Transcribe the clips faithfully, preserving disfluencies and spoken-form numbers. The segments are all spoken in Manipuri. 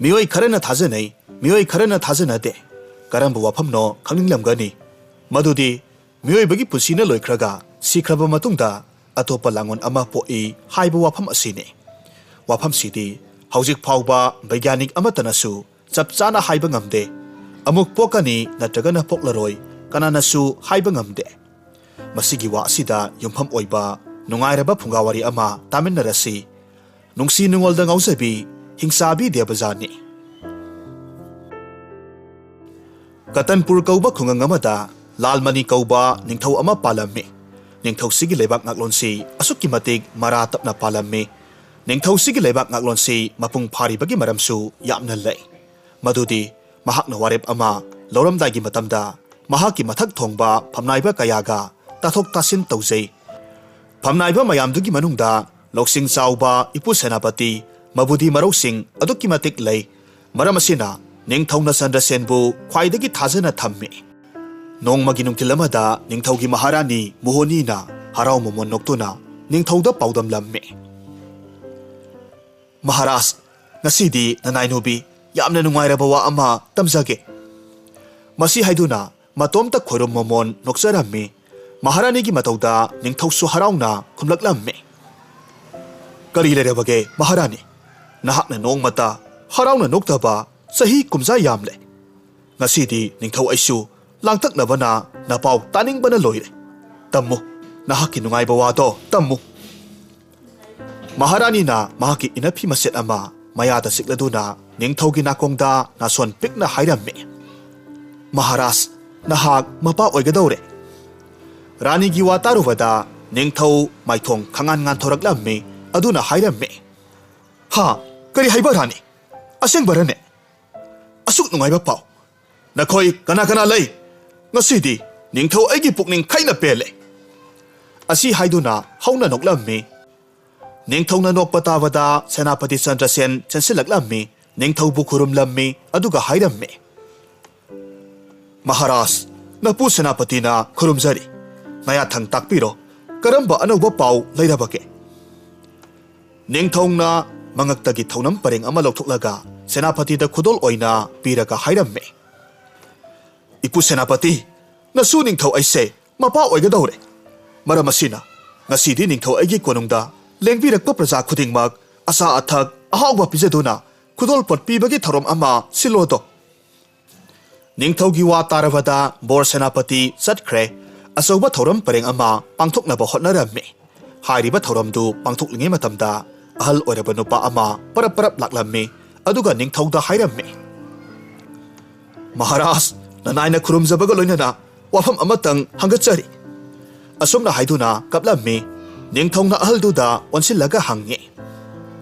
ꯃꯤꯑꯣꯏ ꯈꯔꯅ ꯊꯥꯖꯅꯩ, ꯃꯤꯑꯣꯏ ꯈꯔꯅ ꯊꯥꯖꯅꯗꯦ꯫ ꯀꯔꯝꯕ ꯋꯥꯐꯝꯅꯣ ꯈꯪꯅꯤꯡꯂꯝꯒꯅꯤ꯫ ꯃꯗꯨꯗꯤ ꯃꯤꯑꯣꯏꯕꯒꯤ ꯄꯨꯟꯁꯤꯅ ꯂꯣꯏꯈ꯭ꯔꯒ ꯁꯤꯈ꯭ꯔꯕ ꯃꯇꯨꯡꯗ ꯑꯇꯣꯞꯄ ꯂꯥꯡꯑꯣꯟ ꯑꯃ ꯄꯣꯛꯏ ꯍꯥꯏꯕ ꯋꯥꯐꯝ ꯑꯁꯤꯅꯤ꯫ ꯋꯥꯐꯝꯁꯤꯗꯤ ꯍꯧꯖꯤꯛ ꯐꯥꯎꯕ ꯕꯩꯒ꯭ꯌꯥꯅꯤꯛ ꯑꯃꯠꯇꯅꯁꯨ ꯆꯞ ꯆꯥꯅ ꯍꯥꯏꯕ ꯉꯝꯗꯦ꯫ ꯑꯃꯨꯛ ꯄꯣꯛꯀꯅꯤ ꯅꯠꯇ꯭ꯔꯒꯅ ꯄꯣꯛꯂꯔꯣꯏ, ꯀꯅꯥꯅꯁꯨ ꯍꯥꯏꯕ ꯉꯝꯗꯦ꯫ ꯃꯁꯤꯒꯤ ꯋꯥ ꯑꯁꯤꯗ ꯌꯨꯝꯐꯝ ꯑꯣꯏꯕ ꯅꯨꯡꯉꯥꯏꯔꯕ ꯐꯨꯡꯒꯥ ꯋꯥꯔꯤ ꯑꯃ ꯇꯥꯃꯤꯟꯅꯔꯁꯤ꯫ ꯅꯨꯡꯁꯤ ꯅꯨꯡꯉꯣꯜꯗ ꯉꯥꯎꯖꯕꯤ ꯍꯤꯡꯆꯥꯕꯤ ꯗꯦꯕꯖꯥꯅꯤ꯫ ꯀꯇꯟꯄꯨꯔ ꯀꯧꯕ ꯈꯨꯡꯒꯪ ꯑꯃꯗ ꯂꯥꯜꯃꯅꯤ ꯀꯧꯕ ꯅꯤꯡꯊꯧ ꯑꯃ ꯄꯥꯜꯂꯝꯃꯤ꯫ ꯅꯤꯡꯊꯧꯁꯤꯒꯤ ꯂꯩꯕꯥꯛ ꯉꯥꯛꯂꯣꯟꯁꯤ ꯑꯁꯨꯛꯀꯤ ꯃꯇꯤꯛ ꯃꯔꯥ ꯇꯞꯅ ꯄꯥꯜꯂꯝꯃꯤ꯫ ꯅꯤꯡꯊꯧꯁꯤꯒꯤ ꯂꯩꯕꯥꯛ ꯉꯥꯛꯂꯣꯟꯁꯤ ꯃꯄꯨꯡ ꯐꯥꯔꯤꯕꯒꯤ ꯃꯔꯝꯁꯨ ꯌꯥꯝꯅ ꯂꯩ꯫ ꯃꯗꯨꯗꯤ ꯃꯍꯥꯛꯅ ꯋꯥꯔꯦꯞ ꯑꯃ ꯂꯧꯔꯝꯗꯥꯏꯒꯤ ꯃꯇꯝꯗ ꯃꯍꯥꯛꯀꯤ ꯃꯊꯛ ꯊꯣꯡꯕ ꯐꯝꯅꯥꯏꯕ ꯀꯌꯥꯒ ꯇꯥꯊꯣꯛ ꯇꯥꯁꯤꯟ ꯇꯧꯖꯩ꯫ ꯐꯝꯅꯥꯏꯕ ꯃꯌꯥꯝꯗꯨꯒꯤ ꯃꯅꯨꯡꯗ ꯂꯧꯁꯤꯡ ꯆꯥꯎꯕ ꯏꯄꯨ ꯁꯦꯅꯥꯄꯇꯤ ꯃꯕꯨꯗꯤ ꯃꯔꯧꯁꯤꯡ ꯑꯗꯨꯛꯀꯤ ꯃꯇꯤꯛ ꯂꯩ꯫ ꯃꯔꯝ ꯑꯁꯤꯅ ꯅꯤꯡꯊꯧꯅ ꯆꯟꯗ꯭ꯔꯁꯦꯟꯕꯨ ꯈ꯭ꯋꯥꯏꯗꯒꯤ ꯊꯥꯖꯅ ꯊꯝꯃꯤ꯫ ꯅꯣꯡꯃꯒꯤ ꯅꯨꯡꯊꯤꯜ ꯑꯃꯗ ꯅꯤꯡꯊꯧꯒꯤ ꯃꯍꯥꯔꯥꯅꯤ ꯃꯣꯍꯣꯅꯤꯅ ꯍꯔꯥꯎ ꯃꯃꯣꯟ ꯅꯣꯛꯇꯨꯅ ꯅꯤꯡꯊꯧꯗ ꯄꯥꯎꯗꯝꯂꯝꯃꯤ꯫ "ꯃꯍꯥꯔꯥꯖ, ꯉꯁꯤꯗꯤ ꯅꯅꯥꯏꯅꯨꯕꯤ ꯌꯥꯝꯅ ꯅꯨꯡꯉꯥꯏꯔꯕ ꯋꯥ ꯑꯃ ꯇꯝꯖꯒꯦ꯫" ꯃꯁꯤ ꯍꯥꯏꯗꯨꯅ ꯃꯇꯣꯝꯇ ꯈꯣꯏꯔꯨꯝ ꯃꯃꯣꯟ ꯅꯣꯛꯆꯔꯝꯃꯤ꯫ ꯃꯍꯥꯔꯥꯅꯤꯒꯤ ꯃꯇꯧꯗ ꯅꯤꯡꯊꯧꯁꯨ ꯍꯔꯥꯎꯅ ꯈꯨꯝꯂꯛꯂꯝꯃꯤ꯫ "ꯀꯔꯤ ꯂꯩꯔꯕꯒꯦ ꯃꯍꯥꯔꯥꯅꯤ? ꯅꯍꯥꯛꯅ ꯅꯣꯡꯃꯇ ꯍꯔꯥꯎꯅ ꯅꯣꯛꯇꯕ ꯆꯍꯤ ꯀꯨꯝꯖꯥ ꯌꯥꯝꯂꯦ꯫ ꯉꯁꯤꯗꯤ ꯅꯤꯡꯊꯧ ꯑꯩꯁꯨ ꯂꯥꯡꯇꯛꯅꯕꯅ ꯅꯄꯥꯎ ꯇꯥꯅꯤꯡꯕꯅ ꯂꯣꯏꯔꯦ꯫ ꯇꯝꯃꯨ, ꯅꯍꯥꯛꯀꯤ ꯅꯨꯡꯉꯥꯏꯕ ꯋꯥꯗꯣ ꯇꯝꯃꯨ꯫" ꯃꯍꯥꯔꯥꯅꯤꯅ ꯃꯍꯥꯛꯀꯤ ꯏꯅꯐꯤ ꯃꯆꯦꯠ ꯑꯃ ꯃꯌꯥꯗ ꯆꯤꯛꯂꯗꯨꯅ ꯅꯤꯡꯊꯧꯒꯤ ꯅꯥꯀꯣꯡꯗ ꯅꯥꯁꯣꯟ ꯄꯤꯛꯅ ꯍꯥꯏꯔꯝꯃꯤ, "ꯃꯍꯥꯔꯥꯖ, ꯅꯍꯥꯛ ꯃꯄꯥ ꯑꯣꯏꯒꯗꯧꯔꯦ꯫" ꯔꯥꯅꯤꯒꯤ ꯋꯥ ꯇꯥꯔꯨꯕꯗ ꯅꯤꯡꯊꯧ ꯃꯥꯏꯊꯣꯡ ꯈꯪꯉꯥꯟ ꯉꯥꯟꯊꯣꯔꯛꯂꯝꯃꯤ꯫ ꯑꯗꯨꯅ ꯍꯥꯏꯔꯝꯃꯤ, "ꯍꯥ? ꯀꯔꯤ ꯍꯥꯏꯕ ꯔꯥꯅꯤ? ꯑꯁꯦꯡꯕꯔꯅꯦ? ꯑꯁꯨꯛ ꯅꯨꯡꯉꯥꯏꯕ ꯄꯥꯎ! ꯅꯈꯣꯏ ꯀꯅꯥ ꯀꯅꯥ ꯂꯩ? ꯉꯁꯤꯗꯤ ꯅꯤꯡꯊꯧ ꯑꯩꯒꯤ ꯄꯨꯛꯅꯤꯡ ꯈꯩꯅ ꯄꯦꯜꯂꯦ꯫" ꯑꯁꯤ ꯍꯥꯏꯗꯨꯅ ꯍꯧꯅ ꯅꯣꯛꯂꯝꯃꯤ꯫ ꯅꯤꯡꯊꯧꯅ ꯅꯣꯛꯄ ꯇꯥꯕꯗ ꯁꯦꯅꯥꯄꯇꯤ ꯆꯟꯗ꯭ꯔꯁꯦꯟ ꯆꯦꯟꯁꯤꯜꯂꯛꯂꯝꯃꯤ, ꯅꯤꯡꯊꯧꯕꯨ ꯈꯨꯔꯨꯝꯂꯝꯃꯤ, ꯑꯗꯨꯒ ꯍꯥꯏꯔꯝꯃꯤ, "ꯃꯍꯥꯔꯥꯖ, ꯅꯄꯨ ꯁꯦꯅꯥꯄꯇꯤꯅ ꯈꯨꯔꯨꯝꯖꯔꯤ꯫ ꯅꯌꯥꯊꯪ ꯇꯥꯛꯄꯤꯔꯣ, ꯀꯔꯝꯕ ꯑꯅꯧꯕ ꯄꯥꯎ ꯂꯩꯔꯕꯒꯦ?" ꯅꯤꯡꯊꯧꯅ ꯃꯉꯛꯇꯒꯤ ꯊꯧꯅꯝ ꯄꯔꯦꯡ ꯑꯃ ꯂꯧꯊꯣꯛꯂꯒ ꯁꯦꯅꯥꯄꯇꯤꯗ ꯈꯨꯗꯣꯜ ꯑꯣꯏꯅ ꯄꯤꯔꯒ ꯍꯥꯏꯔꯝꯃꯤ, "ꯏꯄꯨ ꯁꯦꯅꯥꯄꯇꯤ, ꯅꯁꯨ ꯅꯤꯡꯊꯧ ꯑꯩꯁꯦ ꯃꯄꯥ ꯑꯣꯏꯒꯗꯧꯔꯦ꯫ ꯃꯔꯝ ꯑꯁꯤꯅ ꯉꯁꯤꯗꯤ ꯅꯤꯡꯊꯧ ꯑꯩꯒꯤ ꯀꯣꯅꯨꯡꯗ ꯂꯦꯡꯕꯤꯔꯛꯄ ꯄ꯭ꯔꯖꯥ ꯈꯨꯗꯤꯡꯃꯛ ꯑꯆꯥ ꯑꯊꯛ ꯑꯍꯥꯎꯕ ꯄꯤꯖꯗꯨꯅ ꯈꯨꯗꯣꯜ ꯄꯣꯠ ꯄꯤꯕꯒꯤ ꯊꯧꯔꯝ ꯑꯃ ꯁꯤꯜꯂꯣꯗꯣ"꯫ ꯅꯤꯡꯊꯧꯒꯤ ꯋꯥ ꯇꯥꯔꯕꯗ ꯕꯣꯔ ꯁꯦꯅꯥꯄꯇꯤ ꯆꯠꯈ꯭ꯔꯦ꯫ ꯑꯆꯧꯕ ꯊꯧꯔꯝ ꯄꯔꯦꯡ ꯑꯃ ꯄꯥꯡꯊꯣꯛꯅꯕ ꯍꯣꯠꯅꯔꯝꯃꯤ꯫ ꯍꯥꯏꯔꯤꯕ ꯊꯧꯔꯝꯗꯨ ꯄꯥꯡꯊꯣꯛꯂꯤꯉꯩ ꯃꯇꯝꯗ ꯑꯍꯜ ꯑꯣꯏꯔꯕ ꯅꯨꯄꯥ ꯑꯃ ꯄꯔꯞ ꯄꯔꯞ ꯂꯥꯛꯂꯝꯃꯤ꯫ ꯑꯗꯨꯒ ꯅꯤꯡꯊꯧꯗ ꯍꯥꯏꯔꯝꯃꯤ, "ꯃꯍꯥꯔꯥꯖ, ꯅꯅꯥꯏꯅ ꯈꯨꯔꯨꯝꯖꯕꯒ ꯂꯣꯏꯅꯅ ꯋꯥꯐꯝ ꯑꯃꯇꯪ ꯍꯪꯒꯠꯆꯔꯤ"꯫ ꯑꯁꯨꯝꯅ ꯍꯥꯏꯗꯨꯅ ꯀꯞꯂꯝꯃꯤ꯫ ꯅꯤꯡꯊꯧꯅ ꯑꯍꯜꯗꯨꯗ ꯑꯣꯟꯁꯤꯜꯂꯒ ꯍꯪꯉꯤ,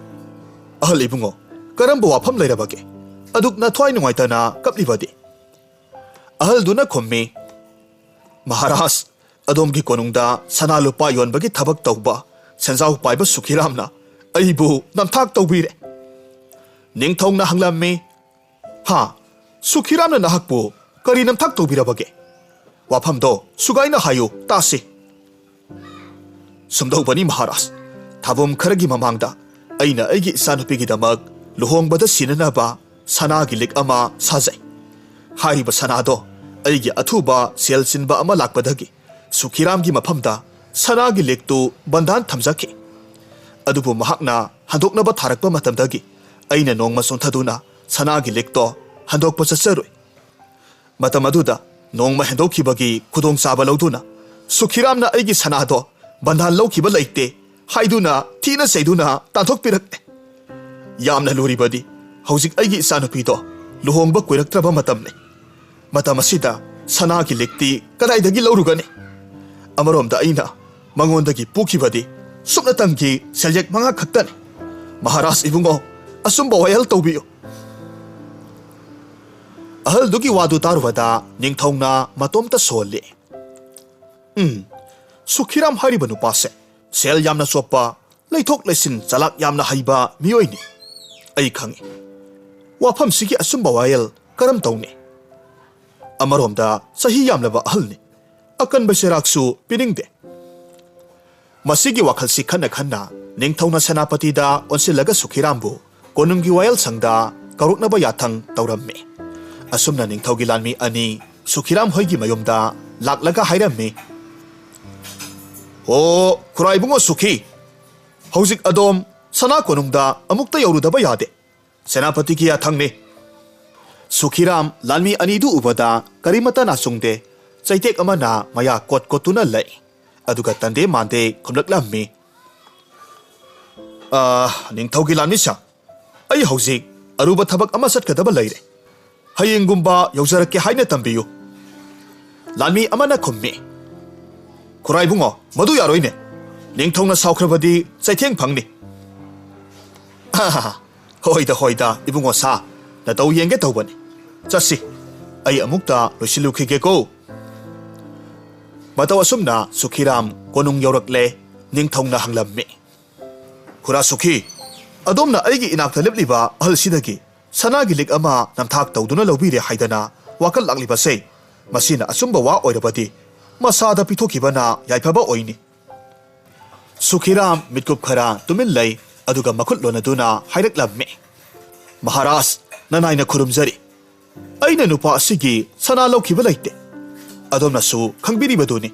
"ꯑꯍꯜ ꯏꯕꯨꯡꯉꯣ, ꯀꯔꯝꯕ ꯋꯥꯐꯝ ꯂꯩꯔꯕꯒꯦ? ꯑꯗꯨꯛ ꯅꯊ꯭ꯋꯥꯏ ꯅꯨꯡꯉꯥꯏꯇꯅ ꯀꯞꯂꯤꯕꯗꯤ?" ꯑꯍꯜꯗꯨꯅ ꯈꯨꯝꯃꯤ, "ꯃꯍꯥꯔꯥꯖ, ꯑꯗꯣꯝꯒꯤ ꯀꯣꯅꯨꯡꯗ ꯁꯅꯥ ꯂꯨꯄꯥ ꯌꯣꯟꯕꯒꯤ ꯊꯕꯛ ꯇꯧꯕ ꯁꯦꯟꯖꯥꯎ ꯄꯥꯏꯕ ꯁꯨꯈꯤꯔꯥꯝꯅ ꯑꯩꯕꯨ ꯅꯝꯊꯥꯛ ꯇꯧꯕꯤꯔꯦ"꯫ ꯅꯤꯡꯊꯧꯅ ꯍꯪꯂꯝꯃꯤ, "ꯍꯥ? ꯁꯨꯈꯤꯔꯥꯝꯅ ꯅꯍꯥꯛꯄꯨ ꯀꯔꯤ ꯅꯝꯊꯥꯛ ꯇꯧꯕꯤꯔꯕꯒꯦ? ꯋꯥꯐꯝꯗꯣ ꯁꯨꯒꯥꯏꯅ ꯍꯥꯏꯌꯨ ꯇꯥꯁꯤ"꯫ "ꯁꯨꯝꯗꯧꯕꯅꯤ ꯃꯍꯥꯔꯥꯖ, ꯊꯥꯕꯨꯝ ꯈꯔꯒꯤ ꯃꯃꯥꯡꯗ ꯑꯩꯅ ꯑꯩꯒꯤ ꯏꯆꯥꯅꯨꯄꯤꯒꯤꯗꯃꯛ ꯂꯨꯍꯣꯡꯕꯗ ꯁꯤꯖꯤꯟꯅꯅꯕ ꯁꯅꯥꯒꯤ ꯂꯤꯛ ꯑꯃ ꯁꯥꯖꯩ꯫ ꯍꯥꯏꯔꯤꯕ ꯁꯅꯥꯗꯣ ꯑꯩꯒꯤ ꯑꯊꯨꯕ ꯁꯦꯜ ꯆꯤꯟꯕ ꯑꯃ ꯂꯥꯛꯄꯗꯒꯤ ꯁꯨꯈꯤꯔꯥꯝꯒꯤ ꯃꯐꯝꯗ ꯁꯅꯥꯒꯤ ꯂꯤꯛꯇꯨ ꯕꯟꯗꯥꯟ ꯊꯝꯖꯈꯤ꯫ ꯑꯗꯨꯕꯨ ꯃꯍꯥꯛꯅ ꯍꯟꯗꯣꯛꯅꯕ ꯊꯥꯔꯛꯄ ꯃꯇꯝꯗꯒꯤ ꯑꯩꯅ ꯅꯣꯡꯃ ꯆꯣꯟꯊꯗꯨꯅ ꯁꯅꯥꯒꯤ ꯂꯤꯛꯇꯣ ꯍꯟꯗꯣꯛꯄ ꯆꯠꯆꯔꯨꯏ꯫ ꯃꯇꯝ ꯑꯗꯨꯗ ꯅꯣꯡꯃ ꯍꯦꯟꯗꯣꯛꯈꯤꯕꯒꯤ ꯈꯨꯗꯣꯡꯆꯥꯕ ꯂꯧꯗꯨꯅ ꯁꯨꯈꯤꯔꯥꯝꯅ ꯑꯩꯒꯤ ꯁꯅꯥꯗꯣ ꯕꯟꯗꯥꯟ ꯂꯧꯈꯤꯕ ꯂꯩꯇꯦ ꯍꯥꯏꯗꯨꯅ ꯊꯤꯅ ꯆꯩꯗꯨꯅ ꯇꯥꯟꯊꯣꯛꯄꯤꯔꯛꯂꯦ꯫ ꯌꯥꯝꯅ ꯂꯨꯔꯤꯕꯗꯤ ꯍꯧꯖꯤꯛ ꯑꯩꯒꯤ ꯏꯆꯥꯅꯨꯄꯤꯗꯣ ꯂꯨꯍꯣꯡꯕ ꯀꯨꯏꯔꯛꯇ꯭ꯔꯕ ꯃꯇꯝꯅꯤ꯫ ꯃꯇꯝ ꯑꯁꯤꯗ ꯁꯅꯥꯒꯤ ꯂꯤꯛꯇꯤ ꯀꯗꯥꯏꯗꯒꯤ ꯂꯧꯔꯨꯒꯅꯤ? ꯑꯃꯔꯣꯝꯗ ꯑꯩꯅ ꯃꯉꯣꯟꯗꯒꯤ ꯄꯨꯈꯤꯕꯗꯤ ꯁꯨꯞꯅꯇꯪꯒꯤ ꯁꯦꯜꯌꯦꯛ ꯃꯉꯥ ꯈꯛꯇꯅꯤ꯫ ꯃꯍꯥꯔꯥꯖ ꯏꯕꯨꯡꯉꯣ, ꯑꯆꯨꯝꯕ ꯋꯥꯌꯦꯜ ꯇꯧꯕꯤꯌꯨ"꯫ ꯑꯍꯜꯗꯨꯒꯤ ꯋꯥꯗꯨ ꯇꯥꯔꯨꯕꯗ ꯅꯤꯡꯊꯧꯅ ꯃꯇꯣꯝꯇ ꯁꯣꯜꯂꯤ꯫ "ꯎꯝ, ꯁꯨꯈꯤꯔꯥꯝ ꯍꯥꯏꯔꯤꯕ ꯅꯨꯄꯥꯁꯦ ꯁꯦꯜ ꯌꯥꯝꯅ ꯆꯣꯞꯄ, ꯂꯩꯊꯣꯛ ꯂꯩꯁꯤꯟ ꯆꯂꯥꯛ ꯌꯥꯝꯅ ꯍꯩꯕ ꯃꯤꯑꯣꯏꯅꯤ꯫ ꯑꯩ ꯈꯪꯏ꯫ ꯋꯥꯐꯝꯁꯤꯒꯤ ꯑꯆꯨꯝꯕ ꯋꯥꯌꯦꯜ ꯀꯔꯝ ꯇꯧꯅꯤ? ꯑꯃꯔꯣꯝꯗ ꯆꯍꯤ ꯌꯥꯝꯂꯕ ꯑꯍꯜꯅꯤ꯫ ꯑꯀꯟꯕ ꯆꯩꯔꯥꯛꯁꯨ ꯄꯤꯅꯤꯡꯗꯦ"꯫ ꯃꯁꯤꯒꯤ ꯋꯥꯈꯜꯁꯤ ꯈꯟꯅ ꯈꯟꯅ ꯅꯤꯡꯊꯧꯅ ꯁꯦꯅꯥꯄꯇꯤꯗ ꯑꯣꯟꯁꯤꯜꯂꯒ ꯁꯨꯈꯤꯔꯥꯝꯕꯨ ꯀꯣꯅꯨꯡꯒꯤ ꯋꯥꯌꯦꯜꯁꯪꯗ ꯀꯧꯔꯛꯅꯕ ꯌꯥꯊꯪ ꯇꯧꯔꯝꯃꯤ꯫ ꯑꯁꯨꯝꯅ ꯅꯤꯡꯊꯧꯒꯤ ꯂꯥꯟꯃꯤ ꯑꯅꯤ ꯁꯨꯈꯤꯔꯥꯝ ꯍꯣꯏꯒꯤ ꯃꯌꯨꯝꯗ ꯂꯥꯛꯂꯒ ꯍꯥꯏꯔꯝꯃꯤ, "ꯑꯣ, ꯈꯨꯔꯥꯏꯕꯨꯡꯉꯣ ꯁꯨꯈꯤ, ꯍꯧꯖꯤꯛ ꯑꯗꯣꯝ ꯁꯅꯥ ꯀꯣꯅꯨꯡꯗ ꯑꯃꯨꯛꯇ ꯌꯧꯔꯨꯗꯕ ꯌꯥꯗꯦ꯫ ꯁꯦꯅꯥꯄꯇꯤꯒꯤ ꯌꯥꯊꯪꯅꯤ꯫" ꯁꯨꯈꯤꯔꯥꯝ ꯂꯥꯟꯃꯤ ꯑꯅꯤꯗꯨ ꯎꯕꯗ ꯀꯔꯤꯃꯠꯇ ꯅꯥꯆꯨꯡꯗꯦ꯫ ꯆꯩꯇꯦꯛ ꯑꯃꯅ ꯃꯌꯥ ꯀꯣꯠ ꯀꯣꯠꯇꯨꯅ ꯂꯩ꯫ ꯑꯗꯨꯒ ꯇꯟꯗꯦ ꯃꯥꯟꯗꯦ ꯈꯨꯝꯂꯛꯂꯝꯃꯤ, "ꯑ, ꯅꯤꯡꯊꯧꯒꯤ ꯂꯥꯟꯃꯤꯁꯥ, ꯑꯩ ꯍꯧꯖꯤꯛ ꯑꯔꯨꯕ ꯊꯕꯛ ꯑꯃ ꯆꯠꯀꯗꯕ ꯂꯩꯔꯦ꯫ ꯍꯌꯦꯡꯒꯨꯝꯕ ꯌꯧꯖꯔꯛꯀꯦ ꯍꯥꯏꯅ ꯇꯝꯕꯤꯌꯨ꯫" ꯂꯥꯟꯃꯤ ꯑꯃꯅ ꯈꯨꯝꯃꯤ, "ꯈꯨꯔꯥꯏꯕꯨꯡꯉꯣ, ꯃꯗꯨ ꯌꯥꯔꯣꯏꯅꯦ꯫ ꯅꯤꯡꯊꯧꯅ ꯁꯥꯎꯈ꯭ꯔꯕꯗꯤ ꯆꯩꯊꯦꯡ ꯐꯪꯅꯤ꯫" "ꯍꯣꯏꯗ, ꯍꯣꯏꯗ, ꯏꯕꯨꯡꯉꯣ ꯁꯥ, ꯅꯇꯧ ꯌꯦꯡꯒꯦ ꯇꯧꯕꯅꯤ꯫ ꯆꯠꯁꯤ, ꯑꯩ ꯑꯃꯨꯛꯇ ꯂꯣꯏꯁꯤꯜꯂꯨꯈꯤꯒꯦꯀꯣ꯫" ꯃꯇꯧ ꯑꯁꯨꯝꯅ ꯁꯨꯈꯤꯔꯥꯝ ꯀꯣꯅꯨꯡ ꯌꯧꯔꯛꯂꯦ꯫ ꯅꯤꯡꯊꯧꯅ ꯍꯪꯂꯝꯃꯤ, "ꯈꯨꯔꯥ ꯁꯨꯈꯤ, ꯑꯗꯣꯝꯅ ꯑꯩꯒꯤ ꯏꯅꯥꯛꯇ ꯂꯦꯞꯂꯤꯕ ꯑꯍꯜꯁꯤꯗꯒꯤ ꯁꯅꯥꯒꯤ ꯂꯤꯛ ꯑꯃ ꯅꯝꯊꯥꯛ ꯇꯧꯗꯨꯅ ꯂꯧꯕꯤꯔꯦ ꯍꯥꯏꯗꯅ ꯋꯥꯀꯠ ꯂꯥꯛꯂꯤꯕꯁꯦ, ꯃꯁꯤꯅ ꯑꯆꯨꯝꯕ ꯋꯥ ꯑꯣꯏꯔꯕꯗꯤ ꯃꯁꯥꯗ ꯄꯤꯊꯣꯛꯈꯤꯕꯅ ꯌꯥꯏꯐꯕ ꯑꯣꯏꯅꯤ꯫" ꯁꯨꯈꯤꯔꯥꯝ ꯃꯤꯠꯀꯨꯞ ꯈꯔ ꯇꯨꯃꯤꯟ ꯂꯩ, ꯑꯗꯨꯒ ꯃꯈꯨꯠ ꯂꯣꯟꯅꯗꯨꯅ ꯍꯥꯏꯔꯛꯂꯝꯃꯤ, "ꯃꯍꯥꯔꯥꯖ, ꯅꯅꯥꯏꯅ ꯈꯨꯔꯨꯝꯖꯔꯤ꯫ ꯑꯩꯅ ꯅꯨꯄꯥ ꯑꯁꯤꯒꯤ ꯁꯅꯥ ꯂꯧꯈꯤꯕ ꯂꯩꯇꯦ꯫ ꯑꯗꯣꯝꯅꯁꯨ ꯈꯪꯕꯤꯔꯤꯕꯗꯨꯅꯤ꯫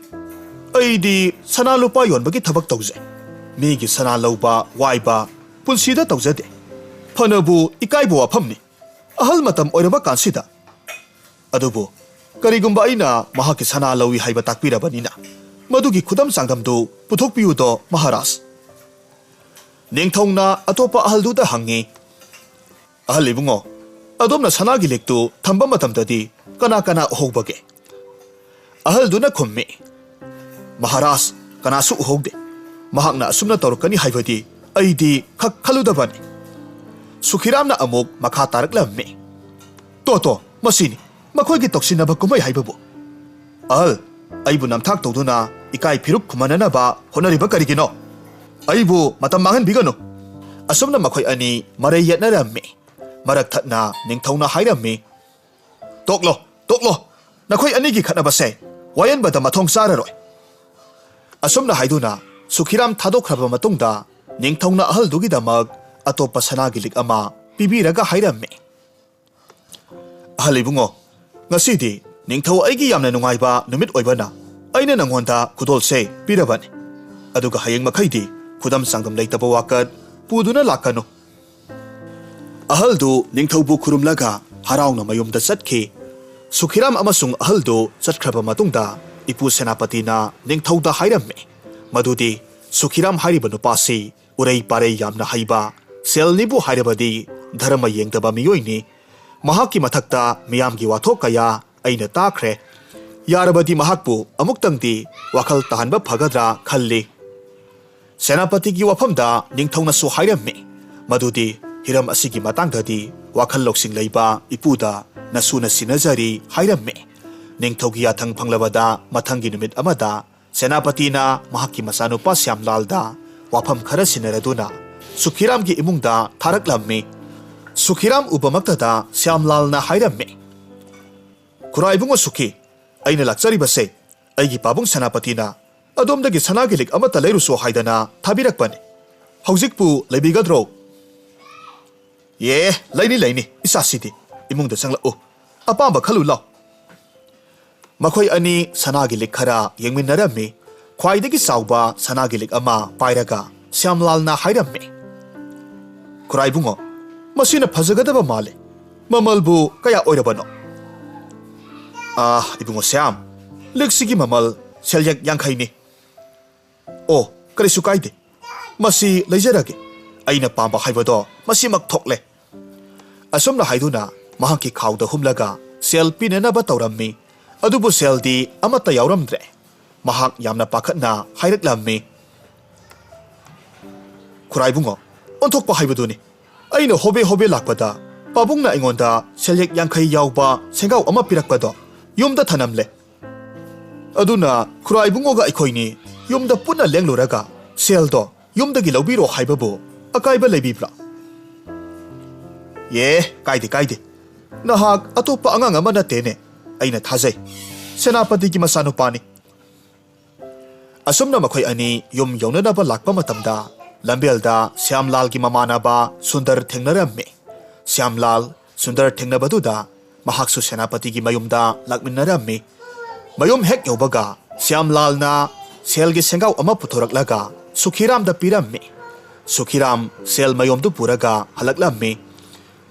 ꯑꯩꯗꯤ ꯁꯅꯥ ꯂꯨꯄꯥ ꯌꯣꯟꯕꯒꯤ ꯊꯕꯛ ꯇꯧꯖꯩ꯫ ꯃꯤꯒꯤ ꯁꯅꯥ ꯂꯧꯕ, ꯋꯥꯏꯕ ꯄꯨꯟꯁꯤꯗ ꯇꯧꯖꯗꯦ꯫ ꯐꯅꯕꯨ ꯏꯀꯥꯏꯕ ꯋꯥꯐꯝꯅꯤ, ꯑꯍꯜ ꯃꯇꯝ ꯑꯣꯏꯔꯕ ꯀꯥꯟꯁꯤꯗ꯫ ꯑꯗꯨꯕꯨ ꯀꯔꯤꯒꯨꯝꯕ ꯑꯩꯅ ꯃꯍꯥꯛꯀꯤ ꯁꯅꯥ ꯂꯧꯏ ꯍꯥꯏꯕ ꯇꯥꯛꯄꯤꯔꯕꯅꯤꯅ, ꯃꯗꯨꯒꯤ ꯈꯨꯗꯝ ꯆꯥꯡꯗꯝꯗꯨ ꯄꯨꯊꯣꯛꯄꯤꯌꯨꯗꯣ, ꯃꯍꯥꯔꯥꯖ꯫" ꯅꯤꯡꯊꯧꯅ ꯑꯇꯣꯞꯄ ꯑꯍꯜꯗꯨꯗ ꯍꯪꯉꯤ, "ꯑꯍꯜ ꯏꯕꯨꯡꯉꯣ, ꯑꯗꯣꯝꯅ ꯁꯅꯥꯒꯤ ꯂꯤꯛꯇꯨ ꯊꯝꯕ ꯃꯇꯝꯗꯗꯤ ꯀꯅꯥ ꯀꯅꯥ ꯎꯍꯧꯕꯒꯦ?" ꯑꯍꯜꯗꯨꯅ ꯈꯨꯝꯃꯤ, "ꯃꯍꯥꯔꯥꯖ, ꯀꯅꯥꯁꯨ ꯎꯍꯧꯗꯦ꯫ ꯃꯍꯥꯛꯅ ꯑꯁꯨꯝꯅ ꯇꯧꯔꯛꯀꯅꯤ ꯍꯥꯏꯕꯗꯤ ꯑꯩꯗꯤ ꯈꯛ ꯈꯜꯂꯨꯗꯕꯅꯤ꯫" ꯁꯨꯈꯤꯔꯥꯝꯅ ꯑꯃꯨꯛ ꯃꯈꯥ ꯇꯥꯔꯛꯂꯝꯃꯤ, "ꯇꯣ, ꯇꯣ, ꯃꯁꯤꯅꯤ ꯃꯈꯣꯏꯒꯤ ꯇꯧꯁꯤꯟꯅꯕ ꯀꯨꯝꯍꯩ ꯍꯥꯏꯕꯕꯨ꯫ ꯑꯍꯜ, ꯑꯩꯕꯨ ꯅꯝꯊꯥꯛ ꯇꯧꯗꯨꯅ ꯏꯀꯥꯏ ꯐꯤꯔꯨꯛ ꯈꯨꯝꯍꯟꯅꯅꯕ ꯍꯣꯠꯅꯔꯤꯕ ꯀꯔꯤꯒꯤꯅꯣ? ꯑꯩꯕꯨ ꯃꯇꯝ ꯃꯥꯡꯍꯟꯕꯤꯒꯅꯨ꯫" ꯑꯁꯨꯝꯅ ꯃꯈꯣꯏ ꯑꯅꯤ ꯃꯔꯩ ꯌꯦꯠꯅꯔꯝꯃꯤ꯫ ꯃꯔꯛ ꯊꯠꯅ ꯅꯤꯡꯊꯧꯅ ꯍꯥꯏꯔꯝꯃꯤ, "ꯇꯣꯛꯂꯣ, ꯇꯣꯛꯂꯣ꯫ ꯅꯈꯣꯏ ꯑꯅꯤꯒꯤ ꯈꯠꯅꯕꯁꯦ ꯋꯥꯌꯦꯟꯕꯗ ꯃꯊꯣꯡ ꯆꯥꯔꯔꯣꯏ꯫" ꯑꯁꯨꯝꯅ ꯍꯥꯏꯗꯨꯅ ꯁꯨꯈꯤꯔꯥꯝ ꯊꯥꯗꯣꯛꯈ꯭ꯔꯕ ꯃꯇꯨꯡꯗ, ꯅꯤꯡꯊꯧꯅ ꯑꯍꯜꯗꯨꯒꯤꯗꯃꯛ ꯑꯇꯣꯞꯄ ꯁꯅꯥꯒꯤ ꯂꯤꯛ ꯑꯃ ꯄꯤꯕꯤꯔꯒ ꯍꯥꯏꯔꯝꯃꯤ, "ꯑꯍꯜ ꯏꯕꯨꯡꯉꯣ, ꯉꯁꯤꯗꯤ ꯅꯤꯡꯊꯧ ꯑꯩꯒꯤ ꯌꯥꯝꯅ ꯅꯨꯡꯉꯥꯏꯕ ꯅꯨꯃꯤꯠ ꯑꯣꯏꯕꯅ ꯑꯩꯅ ꯅꯪꯉꯣꯟꯗ ꯈꯨꯗꯣꯜꯁꯦ ꯄꯤꯔꯕꯅꯤ꯫ ꯑꯗꯨꯒ ꯍꯌꯦꯡ ꯃꯈꯩꯗꯤ ꯈꯨꯗꯝ ꯆꯥꯡꯗꯝ ꯂꯩꯇꯕ ꯋꯥꯀꯠ ꯄꯨꯗꯨꯅ ꯂꯥꯛꯀꯅꯨ"꯫ ꯑꯍꯜꯗꯨ ꯅꯤꯡꯊꯧꯕꯨ ꯈꯨꯔꯨꯝꯂꯒ ꯍꯔꯥꯎꯅ ꯃꯌꯨꯝꯗ ꯆꯠꯈꯤ꯫ ꯁꯨꯈꯤꯔꯥꯝ ꯑꯃꯁꯨꯡ ꯑꯍꯜꯗꯨ ꯆꯠꯈ꯭ꯔꯕ ꯃꯇꯨꯡꯗ ꯏꯄꯨ ꯁꯦꯅꯥꯄꯇꯤꯅ ꯅꯤꯡꯊꯧꯗ ꯍꯥꯏꯔꯝꯃꯤ ꯃꯗꯨꯗꯤ ꯁꯨꯈꯤꯔꯥꯝ ꯍꯥꯏꯔꯤꯕ ꯅꯨꯄꯥꯁꯤ ꯎꯔꯩ ꯄꯥꯔꯩ ꯌꯥꯝꯅ ꯍꯩꯕ, ꯁꯦꯜꯅꯤꯕꯨ ꯍꯥꯏꯔꯕꯗꯤ ꯙꯔꯃ ꯌꯦꯡꯗꯕ ꯃꯤꯑꯣꯏꯅꯤ꯫ ꯃꯍꯥꯛꯀꯤ ꯃꯊꯛꯇ ꯃꯤꯌꯥꯝꯒꯤ ꯋꯥꯊꯣꯛ ꯀꯌꯥ ꯑꯩꯅ ꯇꯥꯈ꯭ꯔꯦ꯫ ꯌꯥꯔꯕꯗꯤ ꯃꯍꯥꯛꯄꯨ ꯑꯃꯨꯛꯇꯪꯗꯤ ꯋꯥꯈꯜ ꯇꯥꯍꯟꯕ ꯐꯒꯗ꯭ꯔꯥ ꯈꯜꯂꯤ꯫ ꯁꯦꯅꯥꯄꯇꯤꯒꯤ ꯋꯥꯐꯝꯗ ꯅꯤꯡꯊꯧꯅꯁꯨ ꯍꯥꯏꯔꯝꯃꯤ ꯃꯗꯨꯗꯤ ꯍꯤꯔꯝ ꯑꯁꯤꯒꯤ ꯃꯇꯥꯡꯗꯗꯤ ꯋꯥꯈꯜ ꯂꯧꯁꯤꯡ ꯂꯩꯕ ꯏꯄꯨꯗ ꯅꯁꯨꯅ ꯁꯤꯟꯅꯖꯔꯤ ꯍꯥꯏꯔꯝꯃꯤ꯫ ꯅꯤꯡꯊꯧꯒꯤ ꯌꯥꯊꯪ ꯐꯪꯂꯕꯗ ꯃꯊꯪꯒꯤ ꯅꯨꯃꯤꯠ ꯑꯃꯗ ꯁꯦꯅꯥꯄꯇꯤꯅ ꯃꯍꯥꯛꯀꯤ ꯃꯆꯥꯅꯨꯄꯥ ꯁ꯭ꯌꯥꯝꯂꯥꯜꯗ ꯋꯥꯐꯝ ꯈꯔ ꯁꯤꯟꯅꯔꯗꯨꯅ ꯁꯨꯈꯤꯔꯥꯝꯒꯤ ꯏꯃꯨꯡꯗ ꯊꯥꯔꯛꯂꯝꯃꯤ꯫ ꯁꯨꯈꯤꯔꯥꯝ ꯎꯕꯃꯛꯇꯗ ꯁ꯭ꯌꯥꯝꯂꯥꯜꯅ ꯍꯥꯏꯔꯝꯃꯤ, "ꯈꯨꯔꯥ ꯏꯕꯨꯡꯉꯣ ꯁꯨꯈꯤ, ꯑꯩꯅ ꯂꯥꯛꯆꯔꯤꯕꯁꯦ ꯑꯩꯒꯤ ꯄꯥꯕꯨꯡ ꯁꯦꯅꯥꯄꯇꯤꯅ ꯑꯗꯣꯝꯗꯒꯤ ꯁꯅꯥꯒꯤ ꯂꯤꯛ ꯑꯃꯠꯇ ꯂꯩꯔꯨꯁꯣ ꯍꯥꯏꯗꯅ ꯊꯥꯕꯤꯔꯛꯄꯅꯤ꯫ ꯍꯧꯖꯤꯛꯄꯨ ꯂꯩꯕꯤꯒꯗ꯭ꯔꯣ?" "ꯑꯦ, ꯂꯩꯅꯤ, ꯂꯩꯅꯤ, ꯏꯆꯥꯁꯤꯗꯤ꯫ ꯏꯃꯨꯡꯗ ꯆꯪꯂꯛꯎ꯫ ꯑꯄꯥꯝꯕ ꯈꯜꯂꯨ ꯂꯥꯎ"꯫ ꯃꯈꯣꯏ ꯑꯅꯤ ꯁꯅꯥꯒꯤ ꯂꯤꯛ ꯈꯔ ꯌꯦꯡꯃꯤꯟꯅꯔꯝꯃꯤ꯫ ꯈ꯭ꯋꯥꯏꯗꯒꯤ ꯆꯥꯎꯕ ꯁꯅꯥꯒꯤ ꯂꯤꯛ ꯑꯃ ꯄꯥꯏꯔꯒ ꯁ꯭ꯌꯥꯝꯂꯥꯜꯅ ꯍꯥꯏꯔꯝꯃꯤ, "ꯈꯨꯔꯥ ꯏꯕꯨꯡꯉꯣ, ꯃꯁꯤꯅ ꯐꯖꯒꯗꯕ ꯃꯥꯜꯂꯦ꯫ ꯃꯃꯜꯕꯨ ꯀꯌꯥ ꯑꯣꯏꯔꯕꯅꯣ?" "ꯑꯥ, ꯏꯕꯨꯡꯉꯣ ꯁ꯭ꯌꯥꯝ, ꯂꯤꯛꯁꯤꯒꯤ ꯃꯃꯜ ꯁꯦꯜꯌꯦꯛ ꯌꯥꯡꯈꯩꯅꯤ"꯫ "ꯑꯣ, ꯀꯔꯤꯁꯨ ꯀꯥꯏꯗꯦ꯫ ꯃꯁꯤ ꯂꯩꯖꯔꯒꯦ꯫ ꯑꯩꯅ ꯄꯥꯝꯕ ꯍꯥꯏꯕꯗꯣ ꯃꯁꯤꯃꯛ ꯊꯣꯛꯂꯦ"꯫ ꯑꯁꯨꯝꯅ ꯍꯥꯏꯗꯨꯅ ꯃꯍꯥꯛꯀꯤ ꯈꯥꯎꯗ ꯍꯨꯝꯂꯒ ꯁꯦꯜ ꯄꯤꯅꯅꯕ ꯇꯧꯔꯝꯃꯤ꯫ ꯑꯗꯨꯕꯨ ꯁꯦꯜꯗꯤ ꯑꯃꯠꯇ ꯌꯥꯎꯔꯝꯗ꯭ꯔꯦ꯫ ꯃꯍꯥꯛ ꯌꯥꯝꯅ ꯄꯥꯈꯠꯅ ꯍꯥꯏꯔꯛꯂꯝꯃꯤ, "ꯈꯨꯔꯥ ꯏꯕꯨꯡꯉꯣ, ꯑꯣꯟꯊꯣꯛꯄ ꯍꯥꯏꯕꯗꯨꯅꯤ꯫ ꯑꯩꯅ ꯍꯣꯕꯦ ꯍꯣꯕꯦ ꯂꯥꯛꯄꯗ ꯄꯥꯕꯨꯡꯅ ꯑꯩꯉꯣꯟꯗ ꯁꯦꯜꯌꯦꯛ ꯌꯥꯡꯈꯩ ꯌꯥꯎꯕ ꯁꯦꯡꯒꯥꯎ ꯑꯃ ꯄꯤꯔꯛꯄꯗꯣ ꯌꯨꯝꯗ ꯊꯅꯝꯂꯦ꯫ ꯑꯗꯨꯅ ꯈꯨꯔꯥ ꯏꯕꯨꯡꯉꯣꯒ ꯑꯩꯈꯣꯏꯅꯤ ꯌꯨꯝꯗ ꯄꯨꯟꯅ ꯂꯦꯡꯂꯨꯔꯒ ꯁꯦꯜꯗꯣ ꯌꯨꯝꯗꯒꯤ ꯂꯧꯕꯤꯔꯣ ꯍꯥꯏꯕꯕꯨ ꯑꯀꯥꯏꯕ ꯂꯩꯕꯤꯕ꯭ꯔꯥ?" "ꯑꯦ, ꯀꯥꯏꯗꯦ, ꯀꯥꯏꯗꯦ꯫ ꯅꯍꯥꯛ ꯑꯇꯣꯞꯄ ꯑꯉꯥꯡ ꯑꯃ ꯅꯠꯇꯦꯅꯦ꯫ ꯑꯩꯅ ꯊꯥꯖꯩ꯫ ꯁꯦꯅꯥꯄꯇꯤꯒꯤ ꯃꯆꯥꯅꯨꯄꯥꯅꯤ"꯫ ꯑꯁꯨꯝꯅ ꯃꯈꯣꯏ ꯑꯅꯤ ꯌꯨꯝ ꯌꯧꯅꯅꯕ ꯂꯥꯛꯄ ꯃꯇꯝꯗ ꯂꯝꯕꯦꯜꯗ ꯁ꯭ꯌꯥꯝꯂꯥꯜꯒꯤ ꯃꯃꯥꯟꯅꯕ ꯁꯨꯟꯗꯔ ꯊꯦꯡꯅꯔꯝꯃꯤ꯫ ꯁ꯭ꯌꯥꯝꯂꯥꯜ ꯁꯨꯟꯗꯔ ꯊꯦꯡꯅꯕꯗꯨꯗ ꯃꯍꯥꯛꯁꯨ ꯁꯦꯅꯥꯄꯇꯤꯒꯤ ꯃꯌꯨꯝꯗ ꯂꯥꯛꯃꯤꯟꯅꯔꯝꯃꯤ꯫ ꯃꯌꯨꯝ ꯍꯦꯛ ꯌꯧꯕꯒ ꯁ꯭ꯌꯥꯝꯂꯥꯜꯅ ꯁꯦꯜꯒꯤ ꯁꯦꯡꯒꯥꯎ ꯑꯃ ꯄꯨꯊꯣꯔꯛꯂꯒ ꯁꯨꯈꯤꯔꯥꯝꯗ ꯄꯤꯔꯝꯃꯤ꯫ ꯁꯨꯈꯤꯔꯥꯝ ꯁꯦꯜ ꯃꯌꯣꯝꯗꯨ ꯄꯨꯔꯒ ꯍꯜꯂꯛꯂꯝꯃꯤ꯫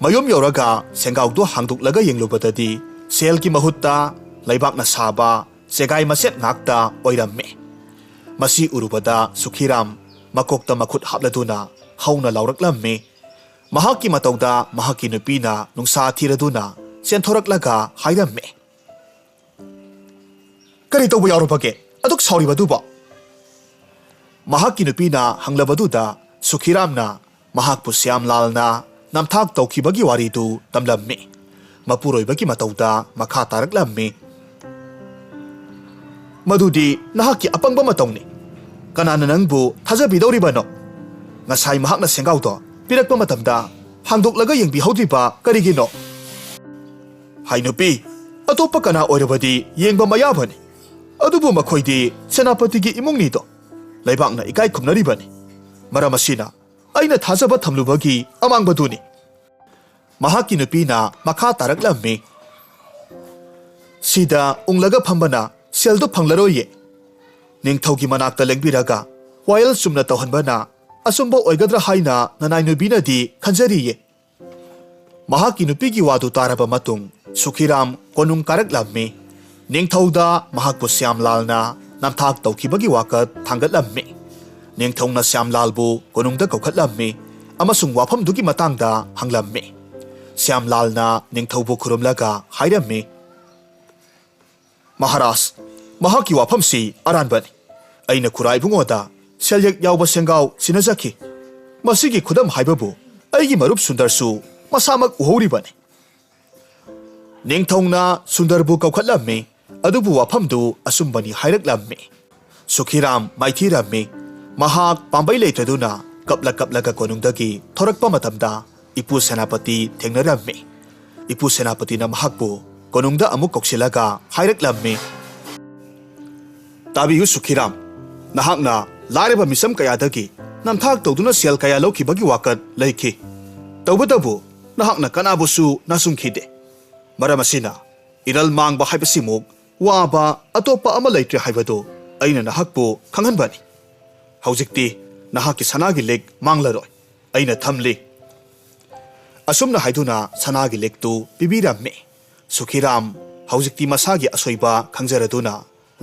ꯃꯌꯨꯝ ꯌꯧꯔꯒ ꯁꯦꯡꯒꯥꯎꯗꯨ ꯍꯥꯡꯗꯣꯛꯂꯒ ꯌꯦꯡꯂꯨꯕꯗꯗꯤ ꯁꯦꯜꯒꯤ ꯃꯍꯨꯠꯇ ꯂꯩꯕꯥꯛꯅ ꯁꯥꯕ ꯆꯦꯒꯥꯏ ꯃꯆꯦꯠ ꯉꯥꯛꯇ ꯑꯣꯏꯔꯝꯃꯤ꯫ ꯃꯁꯤ ꯎꯔꯨꯕꯗ ꯁꯨꯈꯤꯔꯥꯝ ꯃꯀꯣꯛꯇ ꯃꯈꯨꯠ ꯍꯥꯞꯂꯗꯨꯅ ꯍꯧꯅ ꯂꯥꯎꯔꯛꯂꯝꯃꯤ꯫ ꯃꯍꯥꯛꯀꯤ ꯃꯇꯧꯗ ꯃꯍꯥꯛꯀꯤ ꯅꯨꯄꯤꯅ ꯅꯨꯡꯁꯥ ꯊꯤꯔꯗꯨꯅ ꯆꯦꯟꯊꯣꯔꯛꯂꯒ ꯍꯥꯏꯔꯝꯃꯤ, "ꯀꯔꯤ ꯇꯧꯕ ꯌꯥꯎꯔꯕꯒꯦ? ꯑꯗꯨꯛ ꯁꯥꯎꯔꯤꯕꯗꯨꯕꯣ?" ꯃꯍꯥꯛꯀꯤ ꯅꯨꯄꯤꯅ ꯍꯪꯂꯕꯗꯨꯗ ꯁꯨꯈꯤꯔꯥꯝꯅ ꯃꯍꯥꯛꯄꯨ ꯁ꯭ꯌꯥꯝꯂꯥꯜꯅ ꯅꯝꯊꯥꯛ ꯇꯧꯈꯤꯕꯒꯤ ꯋꯥꯔꯤꯗꯨ ꯇꯝꯂꯝꯃꯤ꯫ ꯃꯄꯨꯔꯣꯏꯕꯒꯤ ꯃꯇꯧꯗ ꯃꯈꯥ ꯇꯥꯔꯛꯂꯝꯃꯤ, "ꯃꯗꯨꯗꯤ ꯅꯍꯥꯛꯀꯤ ꯑꯄꯪꯕ ꯃꯇꯧꯅꯤ꯫ ꯀꯅꯥꯅ ꯅꯪꯕꯨ ꯊꯥꯖꯕꯤꯗꯧꯔꯤꯕꯅꯣ? ꯉꯁꯥꯏ ꯃꯍꯥꯛꯅ ꯁꯦꯡꯒꯥꯎꯗꯣ ꯄꯤꯔꯛꯄ ꯃꯇꯝꯗ ꯍꯥꯡꯗꯣꯛꯂꯒ ꯌꯦꯡꯕꯤꯍꯧꯗ꯭ꯔꯤꯕ ꯀꯔꯤꯒꯤꯅꯣ? ꯍꯥꯏ ꯅꯨꯄꯤ, ꯑꯇꯣꯞꯄ ꯀꯅꯥ ꯑꯣꯏꯔꯕꯗꯤ ꯌꯦꯡꯕ ꯃꯌꯥꯕꯅꯤ꯫ ꯑꯗꯨꯕꯨ ꯃꯈꯣꯏꯗꯤ ꯁꯦꯅꯥꯄꯇꯤꯒꯤ ꯏꯃꯨꯡꯅꯤꯗꯣ꯫ ꯂꯩꯕꯥꯛꯅ ꯏꯀꯥꯏ ꯈꯨꯝꯅꯔꯤꯕꯅꯤ꯫ ꯃꯔꯝ ꯑꯁꯤꯅ ꯑꯩꯅ ꯊꯥꯖꯕ ꯊꯝꯂꯨꯕꯒꯤ ꯑꯃꯥꯡꯕꯗꯨꯅꯤ꯫" ꯃꯍꯥꯛꯀꯤ ꯅꯨꯄꯤꯅ ꯃꯈꯥ ꯇꯥꯔꯛꯂꯝꯃꯤ, "ꯁꯤꯗ ꯎꯪꯂꯒ ꯐꯝꯕꯅ ꯁꯦꯜꯗꯨ ꯐꯪꯂꯔꯣꯏꯌꯦ꯫ ꯅꯤꯡꯊꯧꯒꯤ ꯃꯅꯥꯛꯇ ꯂꯦꯡꯕꯤꯔꯒ ꯋꯥꯌꯦꯜ ꯆꯨꯝꯅ ꯇꯧꯍꯟꯕꯅ ꯑꯆꯨꯝꯕ ꯑꯣꯏꯒꯗ꯭ꯔꯥ ꯍꯥꯏꯅ ꯅꯅꯥꯏ ꯅꯨꯕꯤꯅꯗꯤ ꯈꯟꯖꯔꯤꯌꯦ꯫" ꯃꯍꯥꯛꯀꯤ ꯅꯨꯄꯤꯒꯤ ꯋꯥꯗꯨ ꯇꯥꯔꯕ ꯃꯇꯨꯡ ꯁꯨꯈꯤꯔꯥꯝ ꯀꯣꯅꯨꯡ ꯀꯥꯔꯛꯂꯝꯃꯤ꯫ ꯅꯤꯡꯊꯧꯗ ꯃꯍꯥꯛꯄꯨ ꯁ꯭ꯌꯥꯝꯂꯥꯜꯅ ꯅꯝꯊꯥꯛ ꯇꯧꯈꯤꯕꯒꯤ ꯋꯥꯀꯠ ꯊꯥꯡꯒꯠꯂꯝꯃꯤ꯫ ꯅꯤꯡꯊꯧꯅ ꯁ꯭ꯌꯥꯝꯂꯥꯜꯕꯨ ꯀꯣꯅꯨꯡꯗ ꯀꯧꯈꯠꯂꯝꯃꯤ ꯑꯃꯁꯨꯡ ꯋꯥꯐꯝꯗꯨꯒꯤ ꯃꯇꯥꯡꯗ ꯍꯪꯂꯝꯃꯤ꯫ ꯁ꯭ꯌꯥꯝꯂꯥꯜꯅ ꯅꯤꯡꯊꯧꯕꯨ ꯈꯨꯔꯨꯝꯂꯒ ꯍꯥꯏꯔꯝꯃꯤ, "ꯃꯍꯥꯔꯥꯖ, ꯃꯍꯥꯛꯀꯤ ꯋꯥꯐꯝꯁꯤ ꯑꯔꯥꯟꯕꯅꯤ꯫ ꯑꯩꯅ ꯈꯨꯔꯥ ꯏꯕꯨꯡꯉꯣꯗ ꯁꯦꯜꯌꯦꯛ ꯌꯥꯎꯕ ꯁꯦꯡꯒꯥꯎ ꯁꯤꯟꯅꯖꯈꯤ꯫ ꯃꯁꯤꯒꯤ ꯈꯨꯗꯝ ꯍꯥꯏꯕꯕꯨ ꯑꯩꯒꯤ ꯃꯔꯨꯞ ꯁꯨꯟꯗꯔꯁꯨ ꯃꯁꯥꯃꯛ ꯎꯍꯧꯔꯤꯕꯅꯤ꯫" ꯅꯤꯡꯊꯧꯅ ꯁꯨꯟꯗꯔꯕꯨ ꯀꯧꯈꯠꯂꯝꯃꯤ, ꯑꯗꯨꯕꯨ ꯋꯥꯐꯝꯗꯨ ꯑꯆꯨꯝꯕꯅꯤ ꯍꯥꯏꯔꯛꯂꯝꯃꯤ꯫ ꯁꯨꯈꯤꯔꯥꯝ ꯃꯥꯏꯊꯤꯔꯝꯃꯤ꯫ ꯃꯍꯥꯛ ꯄꯥꯝꯕꯩ ꯂꯩꯇ꯭ꯔꯗꯨꯅ ꯀꯞꯂ ꯀꯞꯂꯒ ꯀꯣꯅꯨꯡꯗꯒꯤ ꯊꯣꯔꯛꯄ ꯃꯇꯝꯗ ꯏꯄꯨ ꯁꯦꯅꯥꯄꯇꯤ ꯊꯦꯡꯅꯔꯝꯃꯤ꯫ ꯏꯄꯨ ꯁꯦꯅꯥꯄꯇꯤꯅ ꯃꯍꯥꯛꯄꯨ ꯀꯣꯅꯨꯡꯗ ꯑꯃꯨꯛ ꯀꯧꯁꯤꯜꯂꯒ ꯍꯥꯏꯔꯛꯂꯝꯃꯤ, "ꯇꯥꯕꯤꯌꯨ ꯁꯨꯈꯤꯔꯥꯝ, ꯅꯍꯥꯛꯅ ꯂꯥꯏꯔꯕ ꯃꯤꯆꯝ ꯀꯌꯥꯗꯒꯤ ꯅꯝꯊꯥꯛ ꯇꯧꯗꯨꯅ ꯁꯦꯜ ꯀꯌꯥ ꯂꯧꯈꯤꯕꯒꯤ ꯋꯥꯀꯠ ꯂꯩꯈꯤ꯫ ꯇꯧꯕꯇꯕꯨ ꯅꯍꯥꯛꯅ ꯀꯅꯥꯕꯨꯁꯨ ꯅꯥꯁꯨꯡꯈꯤꯗꯦ꯫ ꯃꯔꯝ ꯑꯁꯤꯅ ꯏꯔꯜ ꯃꯥꯡꯕ ꯍꯥꯏꯕꯁꯤꯃꯨꯛ ꯋꯥꯕ ꯑꯇꯣꯞꯄ ꯑꯃ ꯂꯩꯇ꯭ꯔꯦ ꯍꯥꯏꯕꯗꯨ ꯑꯩꯅ ꯅꯍꯥꯛꯄꯨ ꯈꯪꯍꯟꯕꯅꯤ꯫ ꯍꯧꯖꯤꯛꯇꯤ ꯅꯍꯥꯛꯀꯤ ꯁꯅꯥꯒꯤ ꯂꯤꯛ ꯃꯥꯡꯂꯔꯣꯏ꯫ ꯑꯩꯅ ꯊꯝꯂꯤ꯫" ꯑꯁꯨꯝꯅ ꯍꯥꯏꯗꯨꯅ ꯁꯅꯥꯒꯤ ꯂꯤꯛꯇꯨ ꯄꯤꯕꯤꯔꯝꯃꯤ꯫ ꯁꯨꯈꯤꯔꯥꯝ ꯍꯧꯖꯤꯛꯇꯤ ꯃꯁꯥꯒꯤ ꯑꯁꯣꯏꯕ ꯈꯪꯖꯔꯗꯨꯅ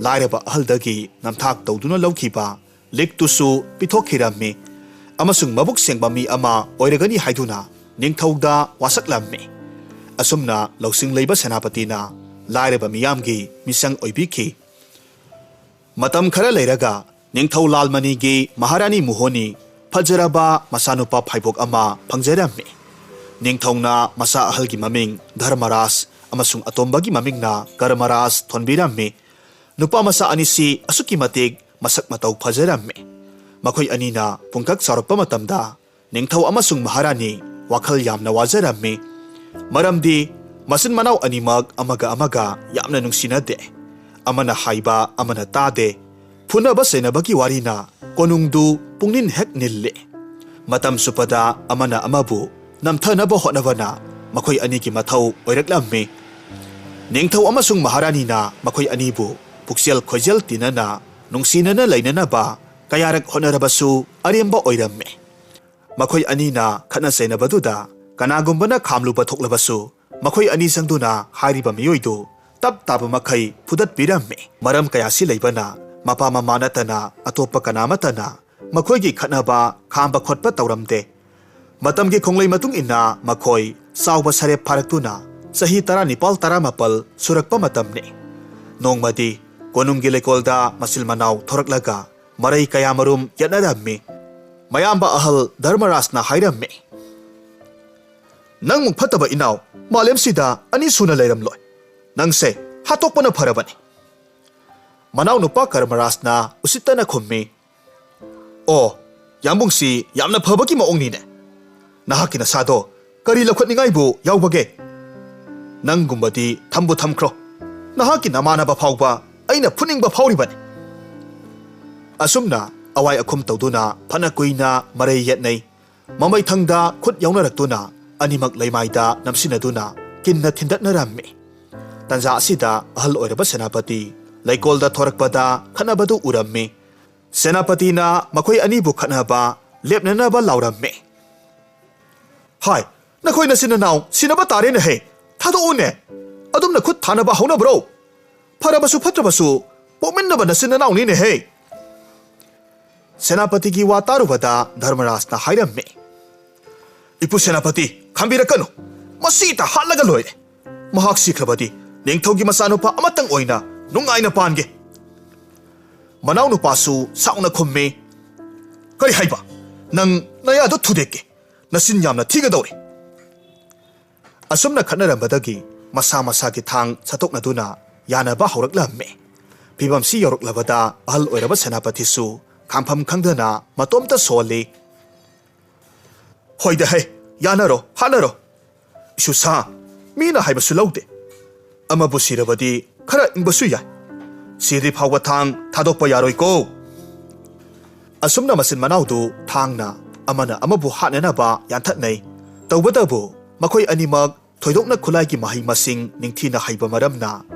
ꯂꯥꯏꯔꯕ ꯑꯍꯜꯗꯒꯤ ꯅꯝꯊꯥꯛ ꯇꯧꯗꯨꯅ ꯂꯧꯈꯤꯕ ꯂꯤꯛꯇꯨꯁꯨ ꯄꯤꯊꯣꯛꯈꯤꯔꯝꯃꯤ ꯑꯃꯁꯨꯡ ꯃꯕꯨꯛ ꯁꯦꯡꯕ ꯃꯤ ꯑꯃ ꯑꯣꯏꯔꯒꯅꯤ ꯍꯥꯏꯗꯨꯅ ꯅꯤꯡꯊꯧꯗ ꯋꯥꯁꯛꯂꯝꯃꯤ꯫ ꯑꯁꯨꯝꯅ ꯂꯧꯁꯤꯡ ꯂꯩꯕ ꯁꯦꯅꯥꯄꯇꯤꯅ ꯂꯥꯏꯔꯕ ꯃꯤꯌꯥꯝꯒꯤ ꯃꯤꯁꯪ ꯑꯣꯏꯕꯤꯈꯤ꯫ ꯃꯇꯝ ꯈꯔ ꯂꯩꯔꯒ ꯅꯤꯡꯊꯧ ꯂꯥꯜꯃꯅꯤꯒꯤ ꯃꯍꯥꯔꯥꯅꯤ ꯃꯣꯍꯣꯅꯤ ꯐꯖꯔꯕ ꯃꯆꯥꯅꯨꯄꯥ ꯐꯥꯏꯕꯣꯛ ꯑꯃ ꯐꯪꯖꯔꯝꯃꯤ꯫ ꯅꯤꯡꯊꯧꯅ ꯃꯆꯥ ꯑꯍꯜꯒꯤ ꯃꯃꯤꯡ ꯙꯔꯃꯔꯥꯖ ꯑꯃꯁꯨꯡ ꯑꯇꯣꯝꯕꯒꯤ ꯃꯃꯤꯡꯅ ꯀꯔꯃꯔꯥꯖ ꯊꯣꯟꯕꯤꯔꯝꯃꯤ꯫ ꯅꯨꯄꯥ ꯃꯆꯥ ꯑꯅꯤꯁꯤ ꯑꯁꯨꯛꯀꯤ ꯃꯇꯤꯛ ꯃꯁꯛ ꯃꯇꯧ ꯐꯖꯔꯝꯃꯤ꯫ ꯃꯈꯣꯏ ꯑꯅꯤꯅ ꯄꯨꯡꯀꯛ ꯆꯥꯎꯔꯛꯄ ꯃꯇꯝꯗ ꯅꯤꯡꯊꯧ ꯑꯃꯁꯨꯡ ꯃꯍꯥꯔꯥꯅꯤ ꯋꯥꯈꯜ ꯌꯥꯝꯅ ꯋꯥꯖꯔꯝꯃꯤ꯫ ꯃꯔꯝꯗꯤ ꯃꯆꯤꯟ ꯃꯅꯥꯎ ꯑꯅꯤꯃꯛ ꯑꯃꯒ ꯑꯃꯒ ꯌꯥꯝꯅ ꯅꯨꯡꯁꯤꯅꯗꯦ꯫ ꯑꯃꯅ ꯍꯥꯏꯕ ꯑꯃꯅ ꯇꯥꯗꯦ꯫ ꯐꯨꯅꯕ ꯆꯩꯅꯕꯒꯤ ꯋꯥꯔꯤꯅ ꯀꯣꯅꯨꯡꯗꯨ ꯄꯨꯡꯅꯤꯟ ꯍꯦꯛ ꯅꯤꯜꯂꯤ꯫ ꯃꯇꯝ ꯆꯨꯞꯄꯗ ꯑꯃꯅ ꯑꯃꯕꯨ ꯅꯝꯊꯅꯕ ꯍꯣꯠꯅꯕꯅ ꯃꯈꯣꯏ ꯑꯅꯤꯒꯤ ꯃꯊꯧ ꯑꯣꯏꯔꯛꯂꯝꯃꯤ꯫ ꯅꯤꯡꯊꯧ ꯑꯃꯁꯨꯡ ꯃꯍꯥꯔꯥꯅꯤꯅ ꯃꯈꯣꯏ ꯑꯅꯤꯕꯨ ꯄꯨꯛꯆꯦꯜ ꯈꯣꯏꯖꯦꯜ ꯇꯤꯟꯅꯅ ꯅꯨꯡꯁꯤꯅꯅ ꯂꯩꯅꯅꯕ ꯀꯌꯥꯔꯛ ꯍꯣꯠꯅꯔꯕꯁꯨ ꯑꯔꯦꯝꯕ ꯑꯣꯏꯔꯝꯃꯤ꯫ ꯃꯈꯣꯏ ꯑꯅꯤꯅ ꯈꯠꯅ ꯆꯩꯅꯕꯗꯨꯗ ꯀꯅꯥꯒꯨꯝꯕꯅ ꯈꯥꯝꯂꯨꯕ ꯊꯣꯛꯂꯕꯁꯨ ꯃꯈꯣꯏ ꯑꯅꯤ ꯆꯪꯗꯨꯅ ꯍꯥꯏꯔꯤꯕ ꯃꯤꯑꯣꯏꯗꯨ ꯇꯞ ꯇꯥꯕ ꯃꯈꯩ ꯐꯨꯗꯠꯄꯤꯔꯝꯃꯤ꯫ ꯃꯔꯝ ꯀꯌꯥꯁꯤ ꯂꯩꯕꯅ ꯃꯄꯥ ꯃꯃꯥ ꯅꯠꯇꯅ ꯑꯇꯣꯞꯄ ꯀꯅꯥꯃꯠꯇꯅ ꯃꯈꯣꯏꯒꯤ ꯈꯠꯅꯕ ꯈꯥꯝꯕ ꯈꯣꯠꯄ ꯇꯧꯔꯝꯗꯦ꯫ ꯃꯇꯝꯒꯤ ꯈꯣꯡꯂꯩ ꯃꯇꯨꯡ ꯏꯟꯅ ꯃꯈꯣꯏ ꯆꯥꯎꯕ ꯁꯔꯦꯞ ꯐꯥꯔꯛꯇꯨꯅ ꯆꯍꯤ ꯇꯔꯥꯅꯤꯄꯥꯜ ꯇꯔꯥꯃꯥꯄꯜ ꯁꯨꯔꯛꯄ ꯃꯇꯝꯅꯤ꯫ ꯅꯣꯡꯃꯗꯤ ꯀꯣꯅꯨꯡꯒꯤ ꯂꯩꯀꯣꯜꯗ ꯃꯆꯤꯜ ꯃꯅꯥꯎ ꯊꯣꯔꯛꯂꯒ ꯃꯔꯩ ꯀꯌꯥꯃꯔꯨꯝ ꯌꯦꯠꯅꯔꯝꯃꯤ꯫ ꯃꯌꯥꯝꯕ ꯑꯍꯜ ꯙꯔꯃꯔꯥꯖꯅ ꯍꯥꯏꯔꯝꯃꯤ, "ꯅꯪꯃꯨꯛ ꯐꯠꯇꯕ ꯏꯅꯥꯎ ꯃꯥꯂꯦꯝꯁꯤꯗ ꯑꯅꯤ ꯁꯨꯅ ꯂꯩꯔꯝꯂꯣꯏ꯫ ꯅꯪꯁꯦ ꯍꯥꯠꯇꯣꯛꯄꯅ ꯐꯔꯕꯅꯤ꯫" ꯃꯅꯥꯎꯅꯨꯄꯥ ꯀꯔꯃꯔꯥꯖꯅ ꯎꯁꯤꯠꯇꯅ ꯈꯨꯝꯃꯤ, "ꯑꯣ, ꯌꯥꯝꯕꯨꯡꯁꯤ ꯌꯥꯝꯅ ꯐꯕꯒꯤ ꯃꯑꯣꯡꯅꯤꯅꯦ꯫ ꯅꯍꯥꯛꯀꯤ ꯅꯁꯥꯗꯣ ꯀꯔꯤ ꯂꯧꯈꯠꯅꯤꯡꯉꯥꯏꯕꯨ ꯌꯥꯎꯕꯒꯦ? ꯅꯪꯒꯨꯝꯕꯗꯤ ꯊꯝꯕꯨ ꯊꯝꯈ꯭ꯔꯣ꯫ ꯅꯍꯥꯛꯀꯤ ꯅꯃꯥꯟꯅꯕ ꯐꯥꯎꯕ ꯑꯩꯅ ꯐꯨꯅꯤꯡꯕ ꯐꯥꯎꯔꯤꯕꯅꯤ꯫" ꯑꯁꯨꯝꯅ ꯑꯋꯥꯏ ꯑꯈꯨꯝ ꯇꯧꯗꯨꯅ ꯐꯅ ꯀꯨꯏꯅ ꯃꯔꯩ ꯌꯦꯠꯅꯩ꯫ ꯃꯃꯩꯊꯪꯗ ꯈꯨꯠ ꯌꯥꯎꯅꯔꯛꯇꯨꯅ ꯑꯅꯤꯃꯛ ꯂꯩꯃꯥꯏꯗ ꯅꯝꯁꯤꯟꯅꯗꯨꯅ ꯀꯤꯟꯅ ꯊꯤꯟꯗꯠꯅꯔꯝꯃꯤ꯫ ꯇꯟꯖꯥ ꯑꯁꯤꯗ ꯑꯍꯜ ꯑꯣꯏꯔꯕ ꯁꯦꯅꯥꯄꯇꯤ ꯂꯩꯀꯣꯜꯗ ꯊꯣꯔꯛꯄꯗ ꯈꯠꯅꯕꯗꯨ ꯎꯔꯝꯃꯤ꯫ ꯁꯦꯅꯥꯄꯇꯤꯅ ꯃꯈꯣꯏ ꯑꯅꯤꯕꯨ ꯈꯠꯅꯕ ꯂꯦꯞꯅꯅꯕ ꯂꯥꯎꯔꯝꯃꯤ꯫ "ꯍꯥꯏ, ꯅꯈꯣꯏ ꯅꯆꯤꯟ ꯅꯅꯥꯎ ꯁꯤꯟꯅꯕ ꯇꯥꯔꯦꯅꯦꯍꯦ꯫ ꯊꯥꯗꯣꯛꯎꯅꯦ꯫ ꯑꯗꯨꯝꯅ ꯈꯨꯠ ꯊꯥꯅꯕ ꯍꯧꯅꯕ꯭ꯔꯣ? ꯐꯔꯕꯁꯨ ꯐꯠꯇ꯭ꯔꯕꯁꯨ ꯄꯣꯛꯃꯤꯟꯅꯕ ꯅꯆꯤꯟ ꯅꯅꯥꯎꯅꯤꯅꯦꯍꯦ꯫" ꯁꯦꯅꯥꯄꯇꯤꯒꯤ ꯋꯥ ꯇꯥꯔꯨꯕꯗ ꯙꯔꯃꯔꯥꯖꯅ ꯍꯥꯏꯔꯝꯃꯤ, "ꯏꯄꯨ ꯁꯦꯅꯥꯄꯇꯤ, ꯈꯥꯝꯕꯤꯔꯛꯀꯅꯨ꯫ ꯃꯁꯤꯇ ꯍꯥꯠꯂꯒ ꯂꯣꯏꯔꯦ꯫ ꯃꯍꯥꯛ ꯁꯤꯈ꯭ꯔꯕꯗꯤ ꯅꯤꯡꯊꯧꯒꯤ ꯃꯆꯥꯅꯨꯄꯥ ꯑꯃꯇꯪ ꯑꯣꯏꯅ ꯅꯨꯡꯉꯥꯏꯅ ꯄꯥꯟꯒꯦ꯫" ꯃꯅꯥꯎꯅꯨꯄꯥꯁꯨ ꯁꯥꯎꯅ ꯈꯨꯝꯃꯤ, "ꯀꯔꯤ ꯍꯥꯏꯕ? ꯅꯪ ꯅꯌꯥꯗꯨ ꯊꯨꯗꯦꯛꯀꯦ꯫ ꯅꯆꯤꯟ ꯌꯥꯝꯅ ꯊꯤꯒꯗꯧꯔꯦ꯫" ꯑꯁꯨꯝꯅ ꯈꯠꯅꯔꯝꯕꯗꯒꯤ ꯃꯁꯥ ꯃꯁꯥꯒꯤ ꯊꯥꯡ ꯁꯠꯇꯣꯛꯅꯗꯨꯅ ꯌꯥꯅꯕ ꯍꯧꯔꯛꯂꯝꯃꯤ꯫ ꯐꯤꯕꯝꯁꯤ ꯌꯧꯔꯛꯂꯕꯗ ꯑꯍꯜ ꯑꯣꯏꯔꯕ ꯁꯦꯅꯥꯄꯇꯤꯁꯨ ꯈꯥꯝꯐꯝ ꯈꯪꯗꯅ ꯃꯇꯣꯝꯇ ꯁꯣꯜꯂꯤ꯫ "ꯍꯣꯏꯗ ꯍꯦ, ꯌꯥꯅꯔꯣ, ꯍꯥꯠꯅꯔꯣ꯫ ꯏꯁꯨꯁꯥ, ꯃꯤꯅ ꯍꯥꯏꯕꯁꯨ ꯂꯧꯗꯦ꯫ ꯑꯃꯕꯨ ꯁꯤꯔꯕꯗꯤ ꯈꯔ ꯏꯪꯕꯁꯨ ꯌꯥꯏ꯫ ꯁꯤꯗ꯭ꯔꯤ ꯐꯥꯎꯕ ꯊꯥꯡ ꯊꯥꯗꯣꯛꯄ ꯌꯥꯔꯣꯏꯀꯣ꯫" ꯑꯁꯨꯝꯅ ꯃꯆꯤꯟ ꯃꯅꯥꯎꯗꯨ ꯊꯥꯡꯅ ꯑꯃꯅ ꯑꯃꯕꯨ ꯍꯥꯠꯅꯅꯕ ꯌꯥꯟꯊꯠꯅꯩ꯫ ꯇꯧꯕꯇꯕꯨ ꯃꯈꯣꯏ ꯑꯅꯤꯃꯛ ꯊꯣꯏꯗꯣꯛꯅ ꯈꯨꯠꯂꯥꯏꯒꯤ ꯃꯍꯩ ꯃꯁꯤꯡ ꯅꯤꯡꯊꯤꯅ ꯍꯩꯕ ꯃꯔꯝꯅ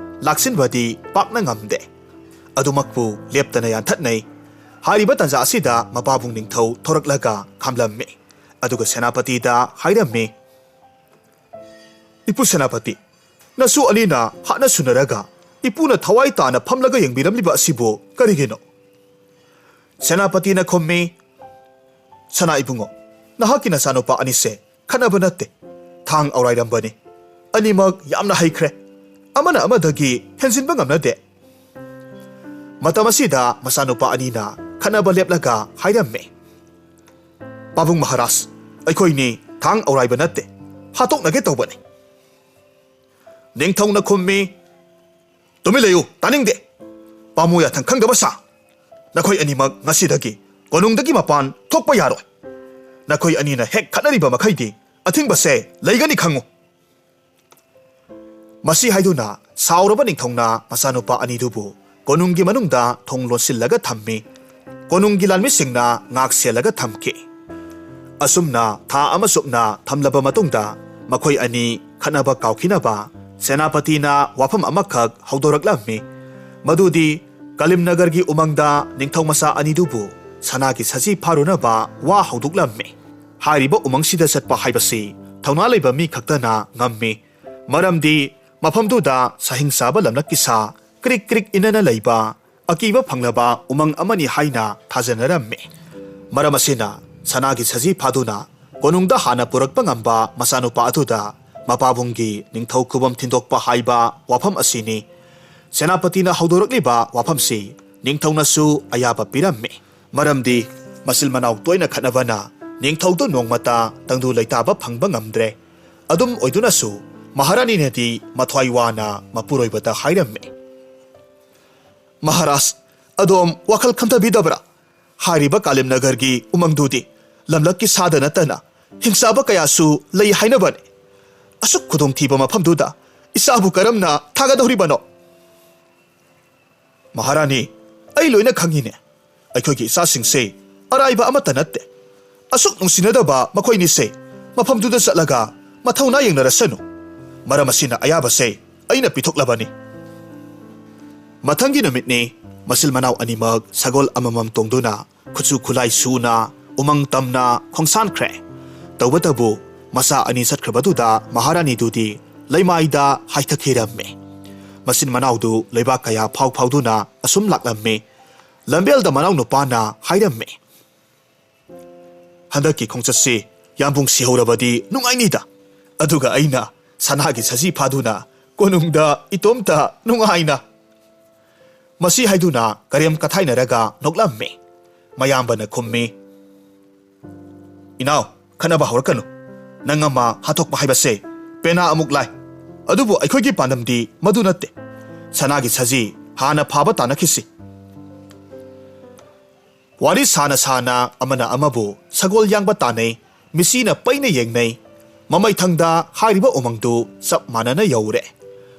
ꯂꯥꯛꯁꯤꯟꯕꯗꯤ ꯄꯥꯛꯅ ꯉꯝꯗꯦ꯫ ꯑꯗꯨꯃꯛꯄꯨ ꯂꯦꯞꯇꯅ ꯌꯥꯟꯊꯠꯅꯩ꯫ ꯍꯥꯏꯔꯤꯕ ꯇꯥꯟꯖꯥ ꯑꯁꯤꯗ ꯃꯄꯥꯕꯨꯡ ꯅꯤꯡꯊꯧ ꯊꯣꯔꯛꯂꯒ ꯈꯥꯝꯂꯝꯃꯤ꯫ ꯑꯗꯨꯒ ꯁꯦꯅꯥꯄꯇꯤꯗ ꯍꯥꯏꯔꯝꯃꯤ, "ꯏꯄꯨ ꯁꯦꯅꯥꯄꯇꯤ, ꯅꯁꯨ ꯑꯅꯤꯅ ꯍꯥꯠꯅ ꯁꯨꯅꯔꯒ ꯏꯄꯨꯅ ꯊꯋꯥꯏ ꯇꯥꯅ ꯐꯝꯂꯒ ꯌꯦꯡꯕꯤꯔꯝꯂꯤꯕ ꯑꯁꯤꯕꯨ ꯀꯔꯤꯒꯤꯅꯣ?" ꯁꯦꯅꯥꯄꯇꯤꯅ ꯈꯨꯝꯃꯤ, "ꯁꯅꯥ ꯏꯕꯨꯡꯉꯣ, ꯅꯍꯥꯛꯀꯤ ꯅꯆꯥꯅꯨꯄꯥ ꯑꯅꯤꯁꯦ ꯈꯠꯅꯕ ꯅꯠꯇꯦ, ꯊꯥꯡ ꯑꯧꯔꯥꯏꯔꯝꯕꯅꯤ꯫ ꯑꯅꯤꯃꯛ ꯌꯥꯝꯅ ꯍꯩꯈ꯭ꯔꯦ꯫ ꯑꯃꯅ ꯑꯃꯗꯒꯤ ꯍꯦꯟꯖꯤꯟꯕ ꯉꯝꯅꯗꯦ꯫" ꯃꯇꯝ ꯑꯁꯤꯗ ꯃꯆꯥꯅꯨꯄꯥ ꯑꯅꯤꯅ ꯈꯠꯅꯕ ꯂꯦꯞꯂꯒ ꯍꯥꯏꯔꯝꯃꯤ, "ꯄꯥꯕꯨꯡ ꯃꯍꯥꯔꯥꯖ, ꯑꯩꯈꯣꯏꯅꯤ ꯊꯥꯡ ꯑꯧꯔꯥꯏꯕ ꯅꯠꯇꯦ, ꯍꯥꯠꯇꯣꯛꯅꯒꯦ ꯇꯧꯕꯅꯤ꯫" ꯅꯤꯡꯊꯧꯅ ꯈꯨꯝꯃꯤ, "ꯇꯨꯃꯤꯟ ꯂꯩꯌꯨ, ꯇꯥꯅꯤꯡꯗꯦ꯫ ꯄꯥꯝꯃꯨ ꯌꯥꯊꯪ ꯈꯪꯗꯕ ꯁꯥ꯫ ꯅꯈꯣꯏ ꯑꯅꯤꯃꯛ ꯉꯁꯤꯗꯒꯤ ꯀꯣꯅꯨꯡꯗꯒꯤ ꯃꯄꯥꯟ ꯊꯣꯛꯄ ꯌꯥꯔꯣꯏ꯫ ꯅꯈꯣꯏ ꯑꯅꯤꯅ ꯍꯦꯛ ꯈꯠꯅꯔꯤꯕ ꯃꯈꯩꯗꯤ ꯑꯊꯤꯡꯕꯁꯦ ꯂꯩꯒꯅꯤ ꯈꯪꯉꯨ꯫" ꯃꯁꯤ ꯍꯥꯏꯗꯨꯅ ꯁꯥꯎꯔꯕ ꯅꯤꯡꯊꯧꯅ ꯃꯆꯥꯅꯨꯄꯥ ꯑꯅꯤꯗꯨꯕꯨ ꯀꯣꯅꯨꯡꯒꯤ ꯃꯅꯨꯡꯗ ꯊꯣꯡ ꯂꯣꯟꯁꯤꯜꯂꯒ ꯊꯝꯃꯤ꯫ ꯀꯣꯅꯨꯡꯒꯤ ꯂꯥꯟꯃꯤꯁꯤꯡꯅ ꯉꯥꯛ ꯁꯦꯜꯂꯒ ꯊꯝꯈꯤ꯫ ꯑꯁꯨꯝꯅ ꯊꯥ ꯑꯃ ꯆꯨꯞꯅ ꯊꯝꯂꯕ ꯃꯇꯨꯡꯗ ꯃꯈꯣꯏ ꯑꯅꯤ ꯈꯠꯅꯕ ꯀꯥꯎꯈꯤꯅꯕ ꯁꯦꯅꯥꯄꯇꯤꯅ ꯋꯥꯐꯝ ꯑꯃꯈꯛ ꯍꯧꯗꯣꯔꯛꯂꯝꯃꯤ꯫ ꯃꯗꯨꯗꯤ ꯀꯂꯤꯝꯅꯒꯔꯒꯤ ꯎꯃꯪꯗ ꯅꯤꯡꯊꯧ ꯃꯆꯥ ꯑꯅꯤꯗꯨꯕꯨ ꯁꯅꯥꯒꯤ ꯁꯖꯤ ꯐꯥꯔꯨꯅꯕ ꯋꯥ ꯍꯧꯗꯣꯛꯂꯝꯃꯤ꯫ ꯍꯥꯏꯔꯤꯕ ꯎꯃꯪꯁꯤꯗ ꯆꯠꯄ ꯍꯥꯏꯕꯁꯤ ꯊꯧꯅꯥ ꯂꯩꯕ ꯃꯤ ꯈꯛꯇꯅ ꯉꯝꯃꯤ꯫ ꯃꯔꯝꯗꯤ ꯃꯐꯝꯗꯨꯗ ꯁꯥꯍꯤꯡ ꯆꯥꯕ ꯂꯝꯂꯛꯀꯤ ꯁꯥ ꯀ꯭ꯔꯤꯛ ꯀ꯭ꯔꯤꯛ ꯏꯅꯅ ꯂꯩꯕ ꯑꯀꯤꯕ ꯐꯪꯂꯕ ꯎꯃꯪ ꯑꯃꯅꯤ ꯍꯥꯏꯅ ꯊꯥꯖꯅꯔꯝꯃꯤ꯫ ꯃꯔꯝ ꯑꯁꯤꯅ ꯁꯅꯥꯒꯤ ꯁꯖꯤ ꯐꯥꯗꯨꯅ ꯀꯣꯅꯨꯡꯗ ꯍꯥꯟꯅ ꯄꯨꯔꯛꯄ ꯉꯝꯕ ꯃꯆꯥꯅꯨꯄꯥ ꯑꯗꯨꯗ ꯃꯄꯥꯕꯨꯡꯒꯤ ꯅꯤꯡꯊꯧ ꯈꯨꯕꯝ ꯊꯤꯟꯗꯣꯛꯄ ꯍꯥꯏꯕ ꯋꯥꯐꯝ ꯑꯁꯤꯅꯤ꯫ ꯁꯦꯅꯥꯄꯇꯤꯅ ꯍꯧꯗꯣꯔꯛꯂꯤꯕ ꯋꯥꯐꯝꯁꯤ ꯅꯤꯡꯊꯧꯅꯁꯨ ꯑꯌꯥꯕ ꯄꯤꯔꯝꯃꯤ꯫ ꯃꯔꯝꯗꯤ ꯃꯆꯤꯜ ꯃꯅꯥꯎ ꯇꯣꯏꯅ ꯈꯠꯅꯕꯅ ꯅꯤꯡꯊꯧꯗꯨ ꯅꯣꯡꯃꯇ ꯇꯪꯗꯨ ꯂꯩꯇꯥꯕ ꯐꯪꯕ ꯉꯝꯗ꯭ꯔꯦ꯫ ꯑꯗꯨꯝ ꯑꯣꯏꯗꯨꯅꯁꯨ ꯃꯍꯥꯔꯥꯅꯤꯅꯗꯤ ꯃꯊ꯭ꯋꯥꯏ ꯋꯥꯅ ꯃꯄꯨꯔꯣꯏꯕꯗ ꯍꯥꯏꯔꯝꯃꯤ, "ꯃꯍꯥꯔꯥꯖ, ꯑꯗꯣꯝ ꯋꯥꯈꯜ ꯈꯟꯊꯕꯤꯗꯕ꯭ꯔꯥ? ꯍꯥꯏꯔꯤꯕ ꯀꯥꯂꯤꯝꯅꯒꯔꯒꯤ ꯎꯃꯪꯗꯨꯗꯤ ꯂꯝꯂꯛꯀꯤ ꯁꯥꯗ ꯅꯠꯇꯅ ꯍꯤꯡꯆꯥꯕ ꯀꯌꯥꯁꯨ ꯂꯩ ꯍꯥꯏꯅꯕꯅꯤ꯫ ꯑꯁꯨꯛ ꯈꯨꯗꯣꯡꯊꯤꯕ ꯃꯐꯝꯗꯨꯗ ꯏꯆꯥꯕꯨ ꯀꯔꯝꯅ ꯊꯥꯒꯗꯧꯔꯤꯕꯅꯣ?" "ꯃꯍꯥꯔꯥꯅꯤ, ꯑꯩ ꯂꯣꯏꯅ ꯈꯪꯉꯤꯅꯦ꯫ ꯑꯩꯈꯣꯏꯒꯤ ꯏꯆꯥꯁꯤꯡꯁꯦ ꯑꯔꯥꯏꯕ ꯑꯃꯠꯇ ꯅꯠꯇꯦ꯫ ꯑꯁꯨꯛ ꯅꯨꯡꯁꯤꯅꯗꯕ ꯃꯈꯣꯏꯅꯤꯁꯦ ꯃꯐꯝꯗꯨꯗ ꯆꯠꯂꯒ ꯃꯊꯧꯅꯥ ꯌꯦꯡꯅꯔꯁꯅꯨ꯫ ꯃꯔꯝ ꯑꯁꯤꯅ ꯑꯌꯥꯕꯁꯦ ꯑꯩꯅ ꯄꯤꯊꯣꯛꯂꯕꯅꯤ꯫" ꯃꯊꯪꯒꯤ ꯅꯨꯃꯤꯠꯅꯤ꯫ ꯃꯆꯤꯜ ꯃꯅꯥꯎ ꯑꯅꯤꯃꯛ ꯁꯒꯣꯜ ꯑꯃꯃꯝ ꯇꯣꯡꯗꯨꯅ ꯈꯨꯠꯁꯨ ꯈꯨꯠꯂꯥꯏ ꯁꯨꯅ ꯎꯃꯪ ꯇꯝꯅ ꯈꯣꯡꯁꯥꯟꯈ꯭ꯔꯦ꯫ ꯇꯧꯕꯇꯕꯨ ꯃꯆꯥ ꯑꯅꯤ ꯆꯠꯈ꯭ꯔꯕꯗꯨꯗ ꯃꯍꯥꯔꯥꯅꯤꯗꯨꯗꯤ ꯂꯩꯃꯥꯏꯗ ꯍꯥꯏꯊꯈꯤꯔꯝꯃꯤ꯫ ꯃꯆꯤꯟ ꯃꯅꯥꯎꯗꯨ ꯂꯩꯕꯥꯛ ꯀꯌꯥ ꯐꯥꯎ ꯐꯥꯎꯗꯨꯅ ꯑꯁꯨꯝ ꯂꯥꯛꯂꯝꯃꯤ꯫ ꯂꯝꯕꯦꯜꯗ ꯃꯅꯥꯎ ꯅꯨꯄꯥꯅ ꯍꯥꯏꯔꯝꯃꯤ, "ꯍꯟꯗꯛꯀꯤ ꯈꯣꯡꯆꯠꯁꯤ ꯌꯥꯝꯕꯨꯡ ꯁꯤꯍꯧꯔꯕꯗꯤ ꯅꯨꯡꯉꯥꯏꯅꯤꯗ꯫ ꯑꯗꯨꯒ ꯑꯩꯅ ꯁꯅꯥꯒꯤ ꯁꯖꯤ ꯐꯥꯗꯨꯅ ꯀꯣꯅꯨꯡꯗ ꯏꯇꯣꯝꯇ ꯅꯨꯡꯉꯥꯏꯅ꯫" ꯃꯁꯤ ꯍꯥꯏꯗꯨꯅ ꯀꯔꯦꯝ ꯀꯊꯥꯏꯅꯔꯒ ꯅꯣꯛꯂꯝꯃꯤ꯫ ꯃꯌꯥꯝꯕꯅ ꯈꯨꯝꯃꯤ, "ꯏꯅꯥꯎ, ꯈꯠꯅꯕ ꯍꯧꯔꯛꯀꯅꯨ꯫ ꯅꯪ ꯑꯃ ꯍꯥꯠꯇꯣꯛꯄ ꯍꯥꯏꯕꯁꯦ ꯄꯦꯅꯥ ꯑꯃꯨꯛ ꯂꯥꯏ꯫ ꯑꯗꯨꯕꯨ ꯑꯩꯈꯣꯏꯒꯤ ꯄꯥꯟꯗꯝꯗꯤ ꯃꯗꯨ ꯅꯠꯇꯦ꯫ ꯁꯅꯥꯒꯤ ꯁꯖꯤ ꯍꯥꯟꯅ ꯐꯥꯕ ꯇꯥꯟꯅꯈꯤꯁꯤ꯫" ꯋꯥꯔꯤ ꯁꯥꯅ ꯁꯥꯅ ꯑꯃꯅ ꯑꯃꯕꯨ ꯁꯒꯣꯜ ꯌꯥꯡꯕ ꯇꯥꯟꯅꯩ, ꯃꯤꯠꯁꯤꯅ ꯄꯩꯅ ꯌꯦꯡꯅꯩ꯫ ꯃꯃꯩꯊꯪꯗ ꯍꯥꯏꯔꯤꯕ ꯎꯃꯪꯗꯨ ꯆꯞ ꯃꯥꯟꯅꯅ ꯌꯧꯔꯦ꯫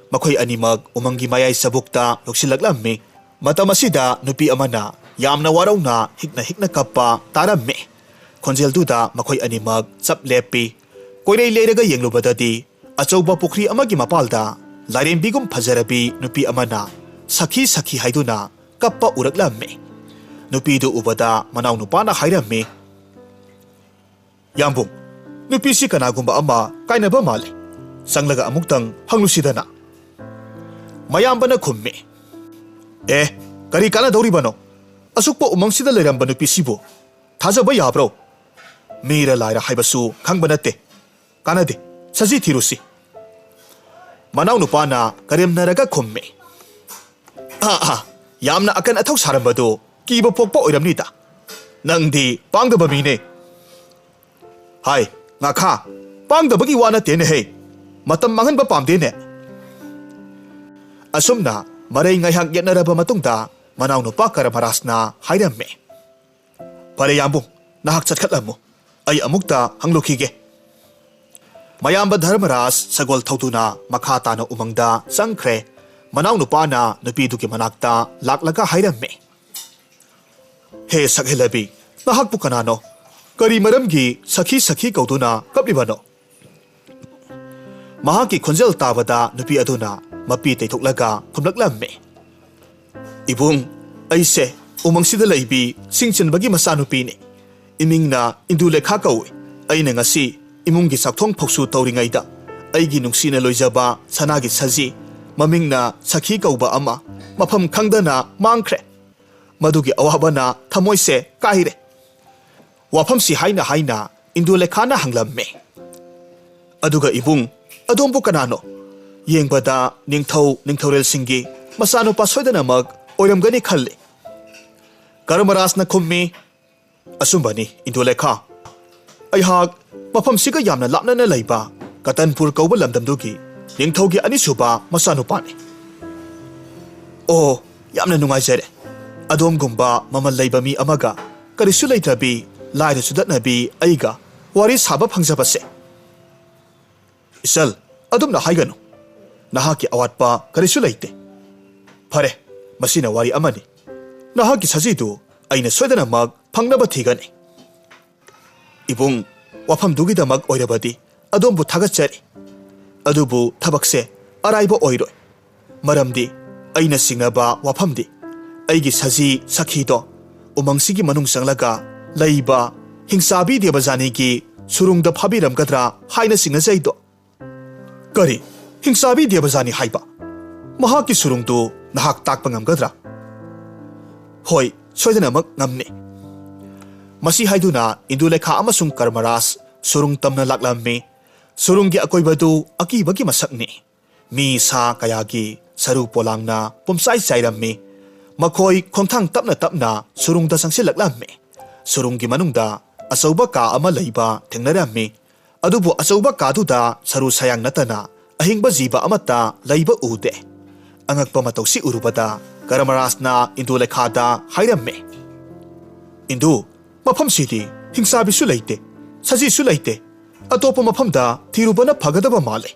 ꯃꯈꯣꯏ ꯑꯅꯤꯃꯛ ꯎꯃꯪꯒꯤ ꯃꯌꯥꯏ ꯆꯕꯨꯛꯇ ꯌꯧꯁꯤꯜꯂꯛꯂꯝꯃꯤ꯫ ꯃꯇꯝ ꯑꯁꯤꯗ ꯅꯨꯄꯤ ꯑꯃꯅ ꯌꯥꯝꯅ ꯋꯥꯔꯧꯅ ꯍꯤꯛꯅ ꯍꯤꯛꯅ ꯀꯞꯄ ꯇꯥꯔꯝꯃꯤ꯫ ꯈꯣꯟꯖꯦꯜꯗꯨꯗ ꯃꯈꯣꯏ ꯑꯅꯤꯃꯛ ꯆꯞ ꯂꯦꯞꯄꯤ꯫ ꯀꯣꯏꯔꯩ ꯂꯩꯔꯒ ꯌꯦꯡꯂꯨꯕꯗꯗꯤ ꯑꯆꯧꯕ ꯄꯨꯈ꯭ꯔꯤ ꯑꯃꯒꯤ ꯃꯄꯥꯜꯗ ꯂꯥꯏꯔꯦꯝꯕꯤꯒꯨꯝ ꯐꯖꯔꯕꯤ ꯅꯨꯄꯤ ꯑꯃꯅ ꯁꯈꯤ ꯁꯈꯤ ꯍꯥꯏꯗꯨꯅ ꯀꯞꯄ ꯎꯔꯛꯂꯝꯃꯤ꯫ ꯅꯨꯄꯤꯗꯨ ꯎꯕꯗ ꯃꯅꯥꯎꯅꯨꯄꯥꯅ ꯍꯥꯏꯔꯝꯃꯤ, "ꯌꯥꯝꯕꯨꯡ, ꯅꯨꯄꯤꯁꯤ ꯀꯅꯥꯒꯨꯝꯕ ꯑꯃ ꯀꯥꯏꯅꯕ ꯃꯥꯜꯂꯤ꯫ ꯆꯪꯂꯒ ꯑꯃꯨꯛꯇꯪ ꯍꯪꯂꯨꯁꯤꯗꯅ?" ꯃꯌꯥꯝꯕꯅ ꯈꯨꯝꯃꯤ, "ꯑꯦ, ꯀꯔꯤ ꯀꯥꯟꯅꯗꯧꯔꯤꯕꯅꯣ? ꯑꯁꯨꯛꯄ ꯎꯃꯪꯁꯤꯗ ꯂꯩꯔꯝꯕ ꯅꯨꯄꯤꯁꯤꯕꯨ ꯊꯥꯖꯕ ꯌꯥꯕ꯭ꯔꯣ? ꯃꯤꯔ ꯂꯥꯏꯔ ꯍꯥꯏꯕꯁꯨ ꯈꯪꯕ ꯅꯠꯇꯦ꯫ ꯀꯥꯟꯅꯗꯦ, ꯁꯖꯤ ꯊꯤꯔꯨꯁꯤ꯫" ꯃꯅꯥꯎꯅꯨꯄꯥꯅ ꯀꯔꯦꯝꯅꯔꯒ ꯈꯨꯝꯃꯤ, "ꯑꯥ, ꯑꯥ, ꯌꯥꯝꯅ ꯑꯀꯟ ꯑꯊꯧ ꯁꯥꯔꯝꯕꯗꯨ ꯀꯤꯕ ꯄꯣꯛꯄ ꯑꯣꯏꯔꯝꯅꯤꯗ꯫ ꯅꯪꯗꯤ ꯄꯥꯡꯗꯕ ꯃꯤꯅꯦ꯫" "ꯍꯥꯏ, ꯉꯥꯈꯥ, ꯄꯥꯡꯗꯕꯒꯤ ꯋꯥ ꯅꯠꯇꯦꯅꯦꯍꯦ꯫ ꯃꯇꯝ ꯃꯥꯡꯍꯟꯕ ꯄꯥꯝꯗꯦꯅꯦ꯫" ꯑꯁꯨꯝꯅ ꯃꯔꯩ ꯉꯥꯏꯍꯥꯛ ꯌꯦꯠꯅꯔꯕ ꯃꯇꯨꯡꯗ ꯃꯅꯥꯎꯅꯨꯄꯥ ꯀꯔꯃꯔꯥꯖꯅ ꯍꯥꯏꯔꯝꯃꯤ, "ꯐꯔꯦ ꯌꯥꯝꯕꯨꯡ, ꯅꯍꯥꯛ ꯆꯠꯈꯠꯂꯝꯃꯨ꯫ ꯑꯩ ꯑꯃꯨꯛꯇ ꯍꯪꯂꯨꯈꯤꯒꯦ꯫" ꯃꯌꯥꯝꯕ ꯙꯔꯃꯔꯥꯖ ꯁꯒꯣꯜ ꯊꯧꯗꯨꯅ ꯃꯈꯥ ꯇꯥꯅ ꯎꯃꯪꯗ ꯆꯪꯈ꯭ꯔꯦ꯫ ꯃꯅꯥꯎꯅꯨꯄꯥꯅ ꯅꯨꯄꯤꯗꯨꯒꯤ ꯃꯅꯥꯛꯇ ꯂꯥꯛꯂꯒ ꯍꯥꯏꯔꯝꯃꯤ, "ꯍꯦ ꯁꯛꯍꯦꯜꯂꯕꯤ, ꯅꯍꯥꯛꯄꯨ ꯀꯅꯥꯅꯣ? ꯀꯔꯤ ꯃꯔꯝꯒꯤ ꯁꯈꯤ ꯁꯈꯤ ꯀꯧꯗꯨꯅ ꯀꯞꯂꯤꯕꯅꯣ?" ꯃꯍꯥꯛꯀꯤ ꯈꯣꯟꯖꯦꯜ ꯇꯥꯕꯗ ꯅꯨꯄꯤ ꯑꯗꯨꯅ ꯃꯄꯤ ꯇꯩꯊꯣꯛꯂꯒ ꯈꯨꯝꯂꯛꯂꯝꯃꯤ, "ꯏꯕꯨꯡ, ꯑꯩꯁꯦ ꯎꯃꯪꯁꯤꯗ ꯂꯩꯕꯤ ꯁꯤꯡ ꯆꯟꯕꯒꯤ ꯃꯆꯥꯅꯨꯄꯤꯅꯤ꯫ ꯏꯃꯤꯡꯅ ꯏꯟꯗꯨ ꯂꯦꯈꯥ ꯀꯧꯏ꯫ ꯑꯩꯅ ꯉꯁꯤ ꯏꯃꯨꯡꯒꯤ ꯆꯥꯛꯊꯣꯡ ꯐꯧꯁꯨ ꯇꯧꯔꯤꯉꯩꯗ ꯑꯩꯒꯤ ꯅꯨꯡꯁꯤꯅ ꯂꯣꯏꯖꯕ ꯁꯅꯥꯒꯤ ꯁꯖꯤ, ꯃꯃꯤꯡꯅ ꯁꯈꯤ ꯀꯧꯕ ꯑꯃ ꯃꯐꯝ ꯈꯪꯗꯅ ꯃꯥꯡꯈ꯭ꯔꯦ꯫ ꯃꯗꯨꯒꯤ ꯑꯋꯥꯕꯅ ꯊꯃꯣꯏꯁꯦ ꯀꯥꯏꯔꯦ꯫" ꯋꯥꯐꯝꯁꯤ ꯍꯥꯏꯅ ꯍꯥꯏꯅ ꯏꯟꯗꯨ ꯂꯦꯈꯥꯅ ꯍꯪꯂꯝꯃꯤ, "ꯑꯗꯨꯒ ꯏꯕꯨꯡ, ꯑꯗꯣꯝꯕꯨ ꯀꯅꯥꯅꯣ? ꯌꯦꯡꯕꯗ ꯅꯤꯡꯊꯧ ꯅꯤꯡꯊꯧꯔꯦꯜꯁꯤꯡꯒꯤ ꯃꯆꯥꯅꯨꯄꯥ ꯁꯣꯏꯗꯅꯃꯛ ꯑꯣꯏꯔꯝꯒꯅꯤ ꯈꯜꯂꯤ꯫" ꯀꯔꯃꯔꯥꯖꯅ ꯈꯨꯝꯃꯤ, "ꯑꯆꯨꯝꯕꯅꯤ, ꯏꯟꯗꯨ ꯂꯦꯈꯥ꯫ ꯑꯩꯍꯥꯛ ꯃꯐꯝꯁꯤꯒ ꯌꯥꯝꯅ ꯂꯥꯞꯅꯅ ꯂꯩꯕ ꯀꯇꯟꯄꯨꯔ ꯀꯧꯕ ꯂꯝꯗꯝꯗꯨꯒꯤ ꯅꯤꯡꯊꯧꯒꯤ ꯑꯅꯤꯁꯨꯕ ꯃꯆꯥꯅꯨꯄꯥꯅꯤ꯫" "ꯑꯣ, ꯌꯥꯝꯅ ꯅꯨꯡꯉꯥꯏꯖꯔꯦ꯫ ꯑꯗꯣꯝꯒꯨꯝꯕ ꯃꯃꯜ ꯂꯩꯕ ꯃꯤ ꯑꯃꯒ ꯀꯔꯤꯁꯨ ꯂꯩꯇ꯭ꯔꯕꯤ, ꯂꯥꯏꯔ ꯆꯨꯗꯠꯅꯕꯤ ꯑꯩꯒ ꯋꯥꯔꯤ ꯁꯥꯕ ꯐꯪꯖꯕꯁꯦ꯫" "ꯏꯆꯜ, ꯑꯗꯨꯝꯅ ꯍꯥꯏꯒꯅꯨ꯫ ꯅꯍꯥꯛꯀꯤ ꯑꯋꯥꯠꯄ ꯀꯔꯤꯁꯨ ꯂꯩꯇꯦ꯫ ꯐꯔꯦ, ꯃꯁꯤꯅ ꯋꯥꯔꯤ ꯑꯃꯅꯤ꯫ ꯅꯍꯥꯛꯀꯤ ꯁꯖꯤꯗꯨ ꯑꯩꯅ ꯁꯣꯏꯗꯅꯃꯛ ꯐꯪꯅꯕ ꯊꯤꯒꯅꯤ꯫" "ꯏꯕꯨꯡ, ꯋꯥꯐꯝꯗꯨꯒꯤꯗꯃꯛ ꯑꯣꯏꯔꯕꯗꯤ ꯑꯗꯣꯝꯕꯨ ꯊꯥꯒꯠꯆꯔꯤ꯫ ꯑꯗꯨꯕꯨ ꯊꯕꯛꯁꯦ ꯑꯔꯥꯏꯕ ꯑꯣꯏꯔꯣꯏ꯫ ꯃꯔꯝꯗꯤ ꯑꯩꯅ ꯆꯤꯡꯅꯕ ꯋꯥꯐꯝꯗꯤ ꯑꯩꯒꯤ ꯁꯖꯤ ꯁꯈꯤꯗꯣ ꯎꯃꯪꯁꯤꯒꯤ ꯃꯅꯨꯡ ꯆꯪꯂꯒ ꯂꯩꯕ ꯍꯤꯡꯆꯥꯕꯤ ꯗꯦꯕꯖꯥꯅꯤꯒꯤ ꯁꯨꯔꯨꯡꯗ ꯐꯥꯕꯤꯔꯝꯒꯗ꯭ꯔꯥ ꯍꯥꯏꯅ ꯆꯤꯡꯅꯖꯩꯗꯣ"꯫ "ꯀꯔꯤ? ꯍꯤꯡꯆꯥꯕꯤ ꯗꯦꯕꯖꯥꯅꯤ ꯍꯥꯏꯕ? ꯃꯍꯥꯛꯀꯤ ꯁꯨꯔꯨꯡꯗꯨ ꯅꯍꯥꯛ ꯇꯥꯛꯄ ꯉꯝꯒꯗ꯭ꯔꯥ?" "ꯍꯣꯏ, ꯁꯣꯏꯗꯅꯃꯛ ꯉꯝꯅꯤ"꯫ ꯃꯁꯤ ꯍꯥꯏꯗꯨꯅ ꯏꯟꯗꯨꯂꯦꯈꯥ ꯑꯃꯁꯨꯡ ꯀꯔꯃꯔꯥꯖ ꯁꯨꯔꯨꯡ ꯇꯝꯅ ꯂꯥꯛꯂꯝꯃꯤ꯫ ꯁꯨꯔꯨꯡꯒꯤ ꯑꯀꯣꯏꯕꯗꯨ ꯑꯀꯤꯕꯒꯤ ꯃꯁꯛꯅꯤ꯫ ꯃꯤ ꯁꯥ ꯀꯌꯥꯒꯤ ꯁꯔꯨ ꯄꯣꯂꯥꯡꯅ ꯄꯨꯝꯆꯥꯏ ꯆꯥꯏꯔꯝꯃꯤ꯫ ꯃꯈꯣꯏ ꯈꯣꯡꯊꯥꯡ ꯇꯞꯅ ꯇꯞꯅ ꯁꯨꯔꯨꯡꯗ ꯆꯪꯁꯤꯜꯂꯛꯂꯝꯃꯤ꯫ ꯁꯨꯔꯨꯡꯒꯤ ꯃꯅꯨꯡꯗ ꯑꯆꯧꯕ ꯀꯥ ꯑꯃ ꯂꯩꯕ ꯊꯦꯡꯅꯔꯝꯃꯤ꯫ ꯑꯗꯨꯕꯨ ꯑꯆꯧꯕ ꯀꯥꯗꯨꯗ ꯁꯔꯨ ꯁꯌꯥꯡ ꯅꯠꯇꯅ ꯑꯍꯤꯡꯕ ꯖꯤꯕ ꯑꯃꯠꯇ ꯂꯩꯕ ꯎꯗꯦ꯫ ꯑꯉꯛꯄ ꯃꯇꯧꯁꯤ ꯎꯔꯨꯕꯗ ꯀꯔꯃꯔꯥꯖꯅ ꯏꯟꯗꯨꯂꯦꯈꯥꯗ ꯍꯥꯏꯔꯝꯃꯤ, "ꯏꯟꯗꯨ, ꯃꯐꯝꯁꯤꯗꯤ ꯍꯤꯡꯆꯥꯕꯤꯁꯨ ꯂꯩꯇꯦ, ꯁꯖꯤꯁꯨ ꯂꯩꯇꯦ꯫ ꯑꯇꯣꯞꯄ ꯃꯐꯝꯗ ꯊꯤꯔꯨꯕꯅ ꯐꯒꯗꯕ ꯃꯥꯜꯂꯦ"꯫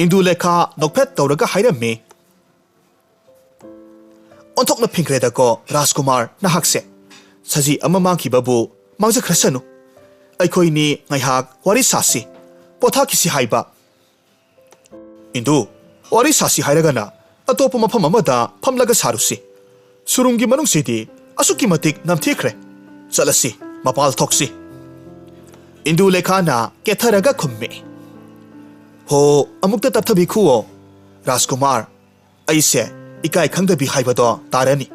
ꯏꯟꯗꯨꯂꯦꯈꯥ ꯅꯣꯛꯐꯦꯠ ꯇꯧꯔꯒ ꯍꯥꯏꯔꯝꯃꯤ, "ꯑꯣꯟꯊꯣꯛꯅ ꯐꯤꯡꯈ꯭ꯔꯦꯗꯀꯣ ꯔꯥꯖꯀꯨꯃꯥꯔ ꯅꯍꯥꯛꯁꯦ꯫ ꯁꯖꯤ ꯑꯃ ꯃꯥꯡꯈꯤꯕꯕꯨ ꯃꯥꯡꯖꯈ꯭ꯔꯁꯅꯨ꯫ ꯑꯩꯈꯣꯏꯅꯤ ꯉꯥꯏꯍꯥꯛ ꯋꯥꯔꯤ ꯁꯥꯁꯤ, ꯄꯣꯊꯥꯈꯤꯁꯤ ꯍꯥꯏꯕ"꯫ "ꯏꯟꯗꯨ, ꯋꯥꯔꯤ ꯁꯥꯁꯤ ꯍꯥꯏꯔꯒꯅ ꯑꯇꯣꯞꯄ ꯃꯐꯝ ꯑꯃꯗ ꯐꯝꯂꯒ ꯁꯥꯔꯨꯁꯤ꯫ ꯁꯨꯔꯨꯡꯒꯤ ꯃꯅꯨꯡꯁꯤꯗꯤ ꯑꯁꯨꯛꯀꯤ ꯃꯇꯤꯛ ꯅꯝꯊꯤꯈ꯭ꯔꯦ꯫ ꯆꯠꯂꯁꯤ, ꯃꯄꯥꯜ ꯊꯣꯛꯁꯤ"꯫ ꯏꯟꯗꯨꯂꯦꯈꯥꯅ ꯀꯦꯊꯔꯒ ꯈꯨꯝꯃꯤ, "ꯍꯣ, ꯑꯃꯨꯛꯇ ꯇꯞꯊꯕꯤꯈꯨꯑꯣ ꯔꯥꯖꯀꯨꯃꯥꯔ꯫ ꯑꯩꯁꯦ ꯏꯀꯥꯏ ꯈꯪꯗꯕꯤ ꯍꯥꯏꯕꯗꯣ ꯇꯥꯔꯅꯤ꯫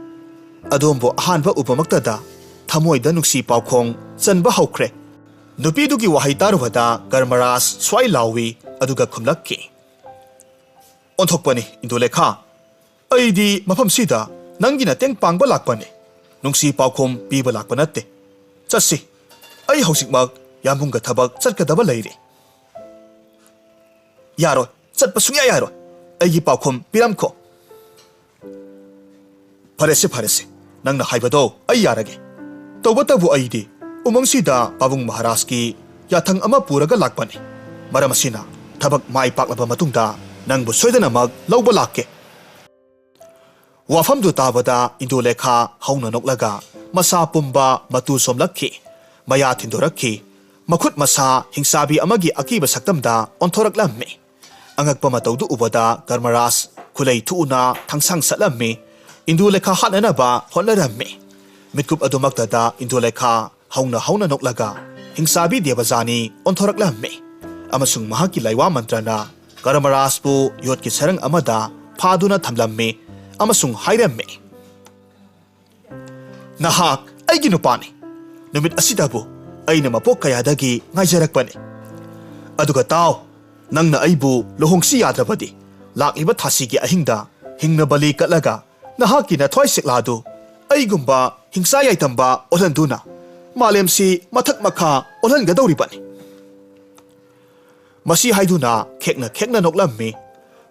ꯑꯗꯣꯝꯕꯨ ꯑꯍꯥꯟꯕ ꯎꯕꯃꯛꯇꯗ ꯊꯃꯣꯏꯗ ꯅꯨꯡꯁꯤ ꯄꯥꯎꯈꯣꯡ ꯆꯟꯕ ꯍꯧꯈ꯭ꯔꯦ"꯫ ꯅꯨꯄꯤꯗꯨꯒꯤ ꯋꯥꯍꯩ ꯇꯥꯔꯨꯕꯗ ꯀꯔꯃꯔꯥꯖ ꯁ꯭ꯋꯥꯏ ꯂꯥꯎꯏ, ꯑꯗꯨꯒ ꯈꯨꯝꯂꯛꯈꯤ, "ꯑꯣꯟꯊꯣꯛꯄꯅꯤ, ꯏꯟꯗꯨꯂꯦꯈꯥ꯫ ꯑꯩꯗꯤ ꯃꯐꯝꯁꯤꯗ ꯅꯪꯒꯤ ꯃꯇꯦꯡ ꯄꯥꯡꯕ ꯂꯥꯛꯄꯅꯤ, ꯅꯨꯡꯁꯤ ꯄꯥꯎꯈꯨꯝ ꯄꯤꯕ ꯂꯥꯛꯄ ꯅꯠꯇꯦ꯫ ꯆꯠꯁꯤ, ꯑꯩ ꯍꯧꯖꯤꯛꯃꯛ ꯌꯥꯝꯕꯨꯡꯒ ꯊꯕꯛ ꯆꯠꯀꯗꯕ ꯂꯩꯔꯤ"꯫ "ꯌꯥꯔꯣꯏ, ꯆꯠꯄ ꯁꯨꯡꯌꯥ ꯌꯥꯔꯣꯏ꯫ ꯑꯩꯒꯤ ꯄꯥꯎꯈꯨꯝ ꯄꯤꯔꯝꯈꯣ"꯫ "ꯐꯔꯦꯁꯦ, ꯐꯔꯦꯁꯦ, ꯅꯪꯅ ꯍꯥꯏꯕꯗꯣ ꯑꯩ ꯌꯥꯔꯒꯦ꯫ ꯇꯧꯕꯇꯕꯨ ꯑꯩꯗꯤ ꯎꯃꯪꯁꯤꯗ ꯄꯥꯕꯨꯡ ꯃꯍꯥꯔꯥꯖꯀꯤ ꯌꯥꯊꯪ ꯑꯃ ꯄꯨꯔꯒ ꯂꯥꯛꯄꯅꯤ꯫ ꯃꯔꯝ ꯑꯁꯤꯅ ꯊꯕꯛ ꯃꯥꯏ ꯄꯥꯛꯂꯕ ꯃꯇꯨꯡꯗ ꯅꯪꯕꯨ ꯁꯣꯏꯗꯅꯃꯛ ꯂꯧꯕ ꯂꯥꯛꯀꯦ"꯫ ꯋꯥꯐꯝꯗꯨ ꯇꯥꯕꯗ ꯏꯟꯗꯨꯂꯦꯈꯥ ꯍꯧꯅ ꯅꯣꯛꯂꯒ ꯃꯁꯥ ꯄꯨꯝꯕ ꯃꯇꯨ ꯆꯣꯝꯂꯛꯈꯤ꯫ ꯃꯌꯥ ꯊꯤꯟꯗꯣꯔꯛꯈꯤ꯫ ꯃꯈꯨꯠ ꯃꯁꯥ ꯍꯤꯡꯆꯥꯕꯤ ꯑꯃꯒꯤ ꯑꯀꯤꯕ ꯁꯛꯇꯝꯗ ꯑꯣꯟꯊꯣꯔꯛꯂꯝꯃꯤ꯫ ꯑꯉꯛꯄ ꯃꯇꯧꯗꯨ ꯎꯕꯗ ꯙꯔꯃꯔꯥꯖ ꯈꯨꯂꯩ ꯊꯨꯅ ꯊꯪꯁꯥꯡ ꯁꯠꯂꯝꯃꯤ꯫ ꯏꯟꯗꯨ ꯂꯩꯈꯥ ꯍꯥꯠꯅꯅꯕ ꯍꯣꯠꯅꯔꯝꯃꯤ꯫ ꯃꯤꯠꯀꯨꯞ ꯑꯗꯨꯃꯛꯇꯗ ꯏꯟꯗꯨ ꯂꯩꯈꯥ ꯍꯧꯅ ꯍꯧꯅ ꯅꯣꯛꯂꯒ ꯍꯤꯡꯆꯥꯕꯤ ꯗꯦꯕꯖꯥꯅꯤ ꯑꯣꯟꯊꯣꯔꯛꯂꯝꯃꯤ꯫ ꯑꯃꯁꯨꯡ ꯃꯍꯥꯛꯀꯤ ꯂꯥꯏꯋꯥ ꯃꯟꯇ꯭ꯔꯅ ꯙꯔꯃꯔꯥꯖꯄꯨ ꯌꯣꯠꯀꯤ ꯁꯔꯪ ꯑꯃꯗ ꯐꯥꯗꯨꯅ ꯊꯝꯂꯝꯃꯤ꯫ ꯑꯃꯁꯨꯡ ꯍꯥꯏꯔꯝꯃꯤ, "ꯅꯍꯥꯛ ꯑꯩꯒꯤ ꯅꯨꯄꯥꯅꯤ꯫ ꯅꯨꯃꯤꯠ ꯑꯁꯤꯗꯕꯨ ꯑꯩꯅ ꯃꯄꯣꯛ ꯀꯌꯥꯗꯒꯤ ꯉꯥꯏꯖꯔꯛꯄꯅꯤ꯫ ꯑꯗꯨꯒ ꯇꯥꯎ, ꯅꯪꯅ ꯑꯩꯕꯨ ꯂꯨꯍꯣꯡꯁꯤ ꯌꯥꯗ꯭ꯔꯕꯗꯤ, ꯂꯥꯛꯂꯤꯕ ꯊꯥꯁꯤꯒꯤ ꯑꯍꯤꯡꯗ ꯍꯤꯡꯅ ꯕꯂꯤ ꯀꯠꯂꯒ ꯅꯍꯥꯛꯀꯤ ꯅꯊ꯭ꯋꯥꯏ ꯁꯦꯛꯂꯥꯗꯨ ꯑꯩꯒꯨꯝꯕ ꯍꯤꯡꯆꯥ ꯌꯥꯏꯇꯝꯕ ꯑꯣꯜꯍꯟꯗꯨꯅ ꯃꯥꯂꯦꯝꯁꯤ ꯃꯊꯛ ꯃꯈꯥ ꯑꯣꯜꯍꯟꯒꯗꯧꯔꯤꯕꯅꯤ꯫" ꯃꯁꯤ ꯍꯥꯏꯗꯨꯅ ꯈꯦꯛꯅ ꯈꯦꯛꯅ ꯅꯣꯛꯂꯝꯃꯤ꯫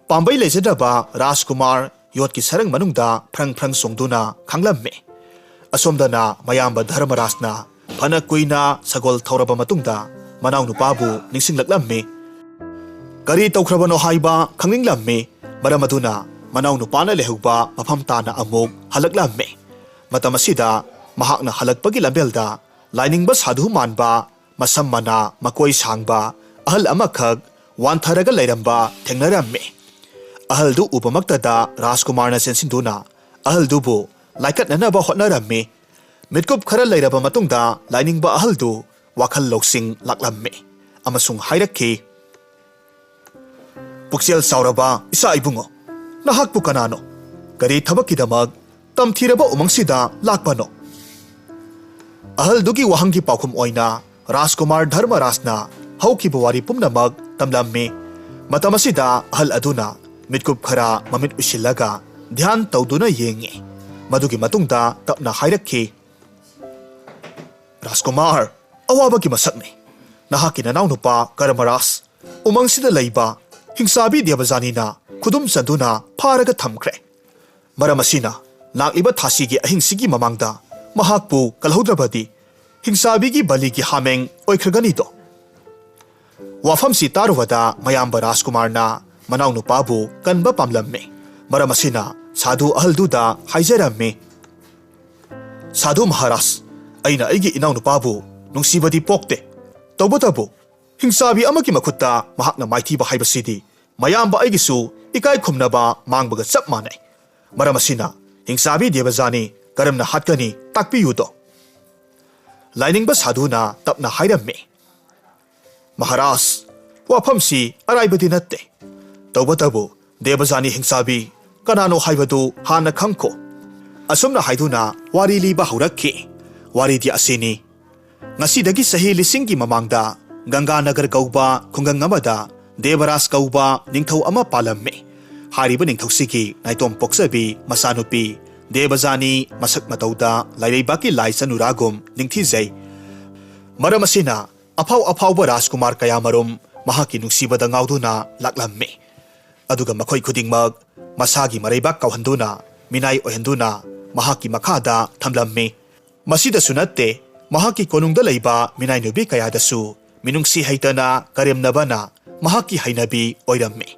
ꯄꯥꯝꯕꯩ ꯂꯩꯖꯗ꯭ꯔꯕ ꯔꯥꯖꯀꯨꯃꯥꯔ ꯌꯣꯠꯀꯤ ꯁꯔꯪ ꯃꯅꯨꯡꯗ ꯐ꯭ꯔꯪ ꯐ꯭ꯔꯪ ꯆꯣꯡꯗꯨꯅ ꯈꯥꯡꯂꯝꯃꯤ꯫ ꯑꯁꯣꯝꯗꯅ ꯃꯌꯥꯝꯕ ꯙꯔꯃꯔꯥꯖꯅ ꯐꯅ ꯀꯨꯏꯅ ꯁꯒꯣꯜ ꯊꯧꯔꯕ ꯃꯇꯨꯡꯗ ꯃꯅꯥꯎꯅꯨꯄꯥꯕꯨ ꯅꯤꯡꯁꯤꯡꯂꯛꯂꯝꯃꯤ꯫ ꯀꯔꯤ ꯇꯧꯈ꯭ꯔꯕꯅꯣ ꯍꯥꯏꯕ ꯈꯪꯅꯤꯡꯂꯝꯃꯤ꯫ ꯃꯔꯝ ꯑꯗꯨꯅ ꯃꯅꯥꯎꯅꯨꯄꯥꯅ ꯂꯩꯍꯧꯕ ꯃꯐꯝ ꯇꯥꯅ ꯑꯃꯨꯛ ꯍꯜꯂꯛꯂꯝꯃꯤ꯫ ꯃꯇꯝ ꯑꯁꯤꯗ ꯃꯍꯥꯛꯅ ꯍꯜꯂꯛꯄꯒꯤ ꯂꯝꯕꯦꯜꯗ ꯂꯥꯏꯅꯤꯡꯕ ꯁꯥꯙꯨ ꯃꯥꯟꯕ, ꯃꯁꯝ ꯃꯅꯥ ꯃꯀꯣꯏ ꯁꯥꯡꯕ ꯑꯍꯜ ꯑꯃꯈꯛ ꯋꯥꯟꯊꯔꯒ ꯂꯩꯔꯝꯕ ꯊꯦꯡꯅꯔꯝꯃꯤ꯫ ꯑꯍꯜꯗꯨ ꯎꯕꯃꯛꯇꯗ ꯔꯥꯖꯀꯨꯃꯥꯔꯅ ꯆꯦꯟꯁꯤꯟꯗꯨꯅ ꯑꯍꯜꯗꯨꯕꯨ ꯂꯥꯏꯀꯠꯅꯅꯕ ꯍꯣꯠꯅꯔꯝꯃꯤ꯫ ꯃꯤꯠꯀꯨꯞ ꯈꯔ ꯂꯩꯔꯕ ꯃꯇꯨꯡꯗ ꯂꯥꯏꯅꯤꯡꯕ ꯑꯍꯜꯗꯨ ꯋꯥꯈꯜ ꯂꯧꯁꯤꯡ ꯂꯥꯛꯂꯝꯃꯤ ꯑꯃꯁꯨꯡ ꯍꯥꯏꯔꯛꯈꯤ, "ꯄꯨꯛꯆꯦꯜ ꯆꯥꯎꯔꯕ ꯏꯆꯥ ꯏꯕꯨꯡꯉꯣ, ꯅꯍꯥꯛꯄꯨ ꯀꯅꯥꯅꯣ? ꯀꯔꯤ ꯊꯕꯛꯀꯤꯗꯃꯛ ꯇꯝꯊꯤꯔꯕ ꯎꯃꯪꯁꯤꯗ ꯂꯥꯛꯄꯅꯣ?" ꯑꯍꯜꯗꯨꯒꯤ ꯋꯥꯍꯪꯒꯤ ꯄꯥꯎꯈꯨꯝ ꯑꯣꯏꯅ ꯔꯥꯖꯀꯨꯃꯥꯔ ꯙꯔꯃꯔꯥꯖꯅ ꯍꯧꯈꯤꯕ ꯋꯥꯔꯤ ꯄꯨꯝꯅꯃꯛ ꯇꯝꯂꯝꯃꯤ꯫ ꯃꯇꯝ ꯑꯁꯤꯗ ꯑꯍꯜ ꯑꯗꯨꯅ ꯃꯤꯠꯀꯨꯞ ꯈꯔ ꯃꯃꯤꯠ ꯎꯏꯁꯤꯜꯂꯒ ꯙ꯭ꯌꯥꯟ ꯇꯧꯗꯨꯅ ꯌꯦꯡꯉꯤ꯫ ꯃꯗꯨꯒꯤ ꯃꯇꯨꯡꯗ ꯇꯞꯅ ꯍꯥꯏꯔꯛꯈꯤ, "ꯔꯥꯖꯀꯨꯃꯥꯔ, ꯑꯋꯥꯕꯒꯤ ꯃꯁꯛꯅꯤ꯫ ꯅꯍꯥꯛꯀꯤ ꯅꯅꯥꯎꯅꯨꯄꯥ ꯀꯔꯃꯔꯥꯖ ꯎꯃꯪꯁꯤꯗ ꯂꯩꯕ ꯍꯤꯡꯆꯥꯕꯤ ꯗꯦꯕꯖꯥꯅꯤꯅ ꯈꯨꯗꯨꯝ ꯆꯟꯗꯨꯅ ꯐꯥꯔꯒ ꯊꯝꯈ꯭ꯔꯦ꯫ ꯃꯔꯝ ꯑꯁꯤꯅ ꯂꯥꯛꯂꯤꯕ ꯊꯥꯁꯤꯒꯤ ꯑꯍꯤꯡꯁꯤꯒꯤ ꯃꯃꯥꯡꯗ ꯃꯍꯥꯛꯄꯨ ꯀꯜꯍꯧꯗ꯭ꯔꯕꯗꯤ ꯍꯤꯡꯆꯥꯕꯤꯒꯤ ꯕꯂꯤꯒꯤ ꯍꯥꯃꯦꯡ ꯑꯣꯏꯈ꯭ꯔꯒꯅꯤꯗꯣ꯫" ꯋꯥꯐꯝꯁꯤ ꯇꯥꯔꯨꯕꯗ ꯃꯌꯥꯝꯕ ꯔꯥꯖꯀꯨꯃꯥꯔꯅ ꯃꯅꯥꯎꯅꯨꯄꯥꯕꯨ ꯀꯟꯕ ꯄꯥꯝꯂꯝꯃꯤ꯫ ꯃꯔꯝ ꯑꯁꯤꯅ ꯁꯥꯙꯨ ꯑꯍꯜꯗꯨꯗ ꯍꯥꯏꯖꯔꯝꯃꯤ, "ꯁꯥꯙꯨ ꯃꯍꯥꯔꯥꯖ, ꯑꯩꯅ ꯑꯩꯒꯤ ꯏꯅꯥꯎꯅꯨꯄꯥꯕꯨ ꯅꯨꯡꯁꯤꯕꯗꯤ ꯄꯣꯛꯇꯦ꯫ ꯇꯧꯕꯇꯕꯨ ꯍꯤꯡꯆꯥꯕꯤ ꯑꯃꯒꯤ ꯃꯈꯨꯠꯇ ꯃꯍꯥꯛꯅ ꯃꯥꯏꯊꯤꯕ ꯍꯥꯏꯕꯁꯤꯗꯤ ꯃꯌꯥꯝꯕ ꯑꯩꯒꯤꯁꯨ ꯏꯀꯥꯏ ꯈꯨꯝꯅꯕ ꯃꯥꯡꯕꯒ ꯆꯞ ꯃꯥꯟꯅꯩ꯫ ꯃꯔꯝ ꯑꯁꯤꯅ ꯍꯤꯡꯆꯥꯕꯤ ꯗꯦꯕꯖꯥꯅꯤ ꯀꯔꯝꯅ ꯍꯥꯠꯀꯅꯤ ꯇꯥꯛꯄꯤꯌꯨꯗꯣ꯫ ꯂꯥꯏꯅꯤꯡꯕ ꯁꯥꯗꯨꯅ ꯇꯞꯅ ꯍꯥꯏꯔꯝꯃꯤ, ꯃꯍꯥꯔꯥꯖ, ꯋꯥꯐꯝꯁꯤ ꯑꯔꯥꯏꯕꯗꯤ ꯅꯠꯇꯦ꯫ ꯇꯧꯕꯇꯕꯨ ꯗꯦꯕꯖꯥꯅꯤ ꯍꯤꯡꯆꯥꯕꯤ ꯀꯅꯥꯅꯣ ꯍꯥꯏꯕꯗꯨ ꯍꯥꯟꯅ ꯈꯪꯈꯣ꯫ ꯑꯁꯨꯝꯅ ꯍꯥꯏꯗꯨꯅ ꯋꯥꯔꯤ ꯂꯤꯕ ꯍꯧꯔꯛꯈꯤ꯫ ꯋꯥꯔꯤꯗꯤ ꯑꯁꯤꯅꯤ꯫ ꯉꯁꯤꯗꯒꯤ ꯆꯍꯤ ꯂꯤꯁꯤꯡꯒꯤ ꯃꯃꯥꯡꯗ ꯒꯪꯒꯥꯅꯒꯔ ꯀꯧꯕ ꯈꯨꯡꯒꯪ ꯑꯃꯗ ꯗꯦꯕꯔꯥꯖ ꯀꯧꯕ ꯅꯤꯡꯊꯧ ꯑꯃ ꯄꯥꯜꯂꯝꯃꯤ꯫ ꯍꯥꯏꯔꯤꯕ ꯅꯤꯡꯊꯧꯁꯤꯒꯤ ꯅꯥꯏꯇꯣꯝ ꯄꯣꯛꯆꯕꯤ ꯃꯆꯥꯅꯨꯄꯤ ꯗꯦꯕꯖꯥꯅꯤ ꯃꯁꯛ ꯃꯇꯧꯗ ꯂꯥꯏꯔꯩꯕꯥꯛꯀꯤ ꯂꯥꯏ ꯆꯅꯨꯔꯥꯒꯨꯝ ꯅꯤꯡꯊꯤꯖꯩ꯫ ꯃꯔꯝ ꯑꯁꯤꯅ ꯑꯐꯥꯎ ꯑꯐꯥꯎꯕ ꯔꯥꯖꯀꯨꯃꯥꯔ ꯀꯌꯥꯃꯔꯨꯝ ꯃꯍꯥꯛꯀꯤ ꯅꯨꯡꯁꯤꯕꯗ ꯉꯥꯎꯗꯨꯅ ꯂꯥꯛꯂꯝꯃꯤ꯫ ꯑꯗꯨꯒ ꯃꯈꯣꯏ ꯈꯨꯗꯤꯡꯃꯛ ꯃꯁꯥꯒꯤ ꯃꯔꯩꯕꯥꯛ ꯀꯥꯎꯍꯟꯗꯨꯅ ꯃꯤꯅꯥꯏ ꯑꯣꯏꯍꯟꯗꯨꯅ ꯃꯍꯥꯛꯀꯤ ꯃꯈꯥꯗ ꯊꯝꯂꯝꯃꯤ꯫ ꯃꯁꯤꯗꯁꯨ ꯅꯠꯇꯦ, ꯃꯍꯥꯛꯀꯤ ꯀꯣꯅꯨꯡꯗ ꯂꯩꯕ ꯃꯤꯅꯥꯏ ꯅꯨꯄꯤ ꯀꯌꯥꯗꯁꯨ ꯃꯤꯅꯨꯡꯁꯤ ꯍꯩꯇꯅ ꯀꯔꯦꯝꯅꯕꯅ ꯃꯍꯥꯛꯀꯤ ꯍꯩꯅꯕꯤ ꯑꯣꯏꯔꯝꯃꯤ꯫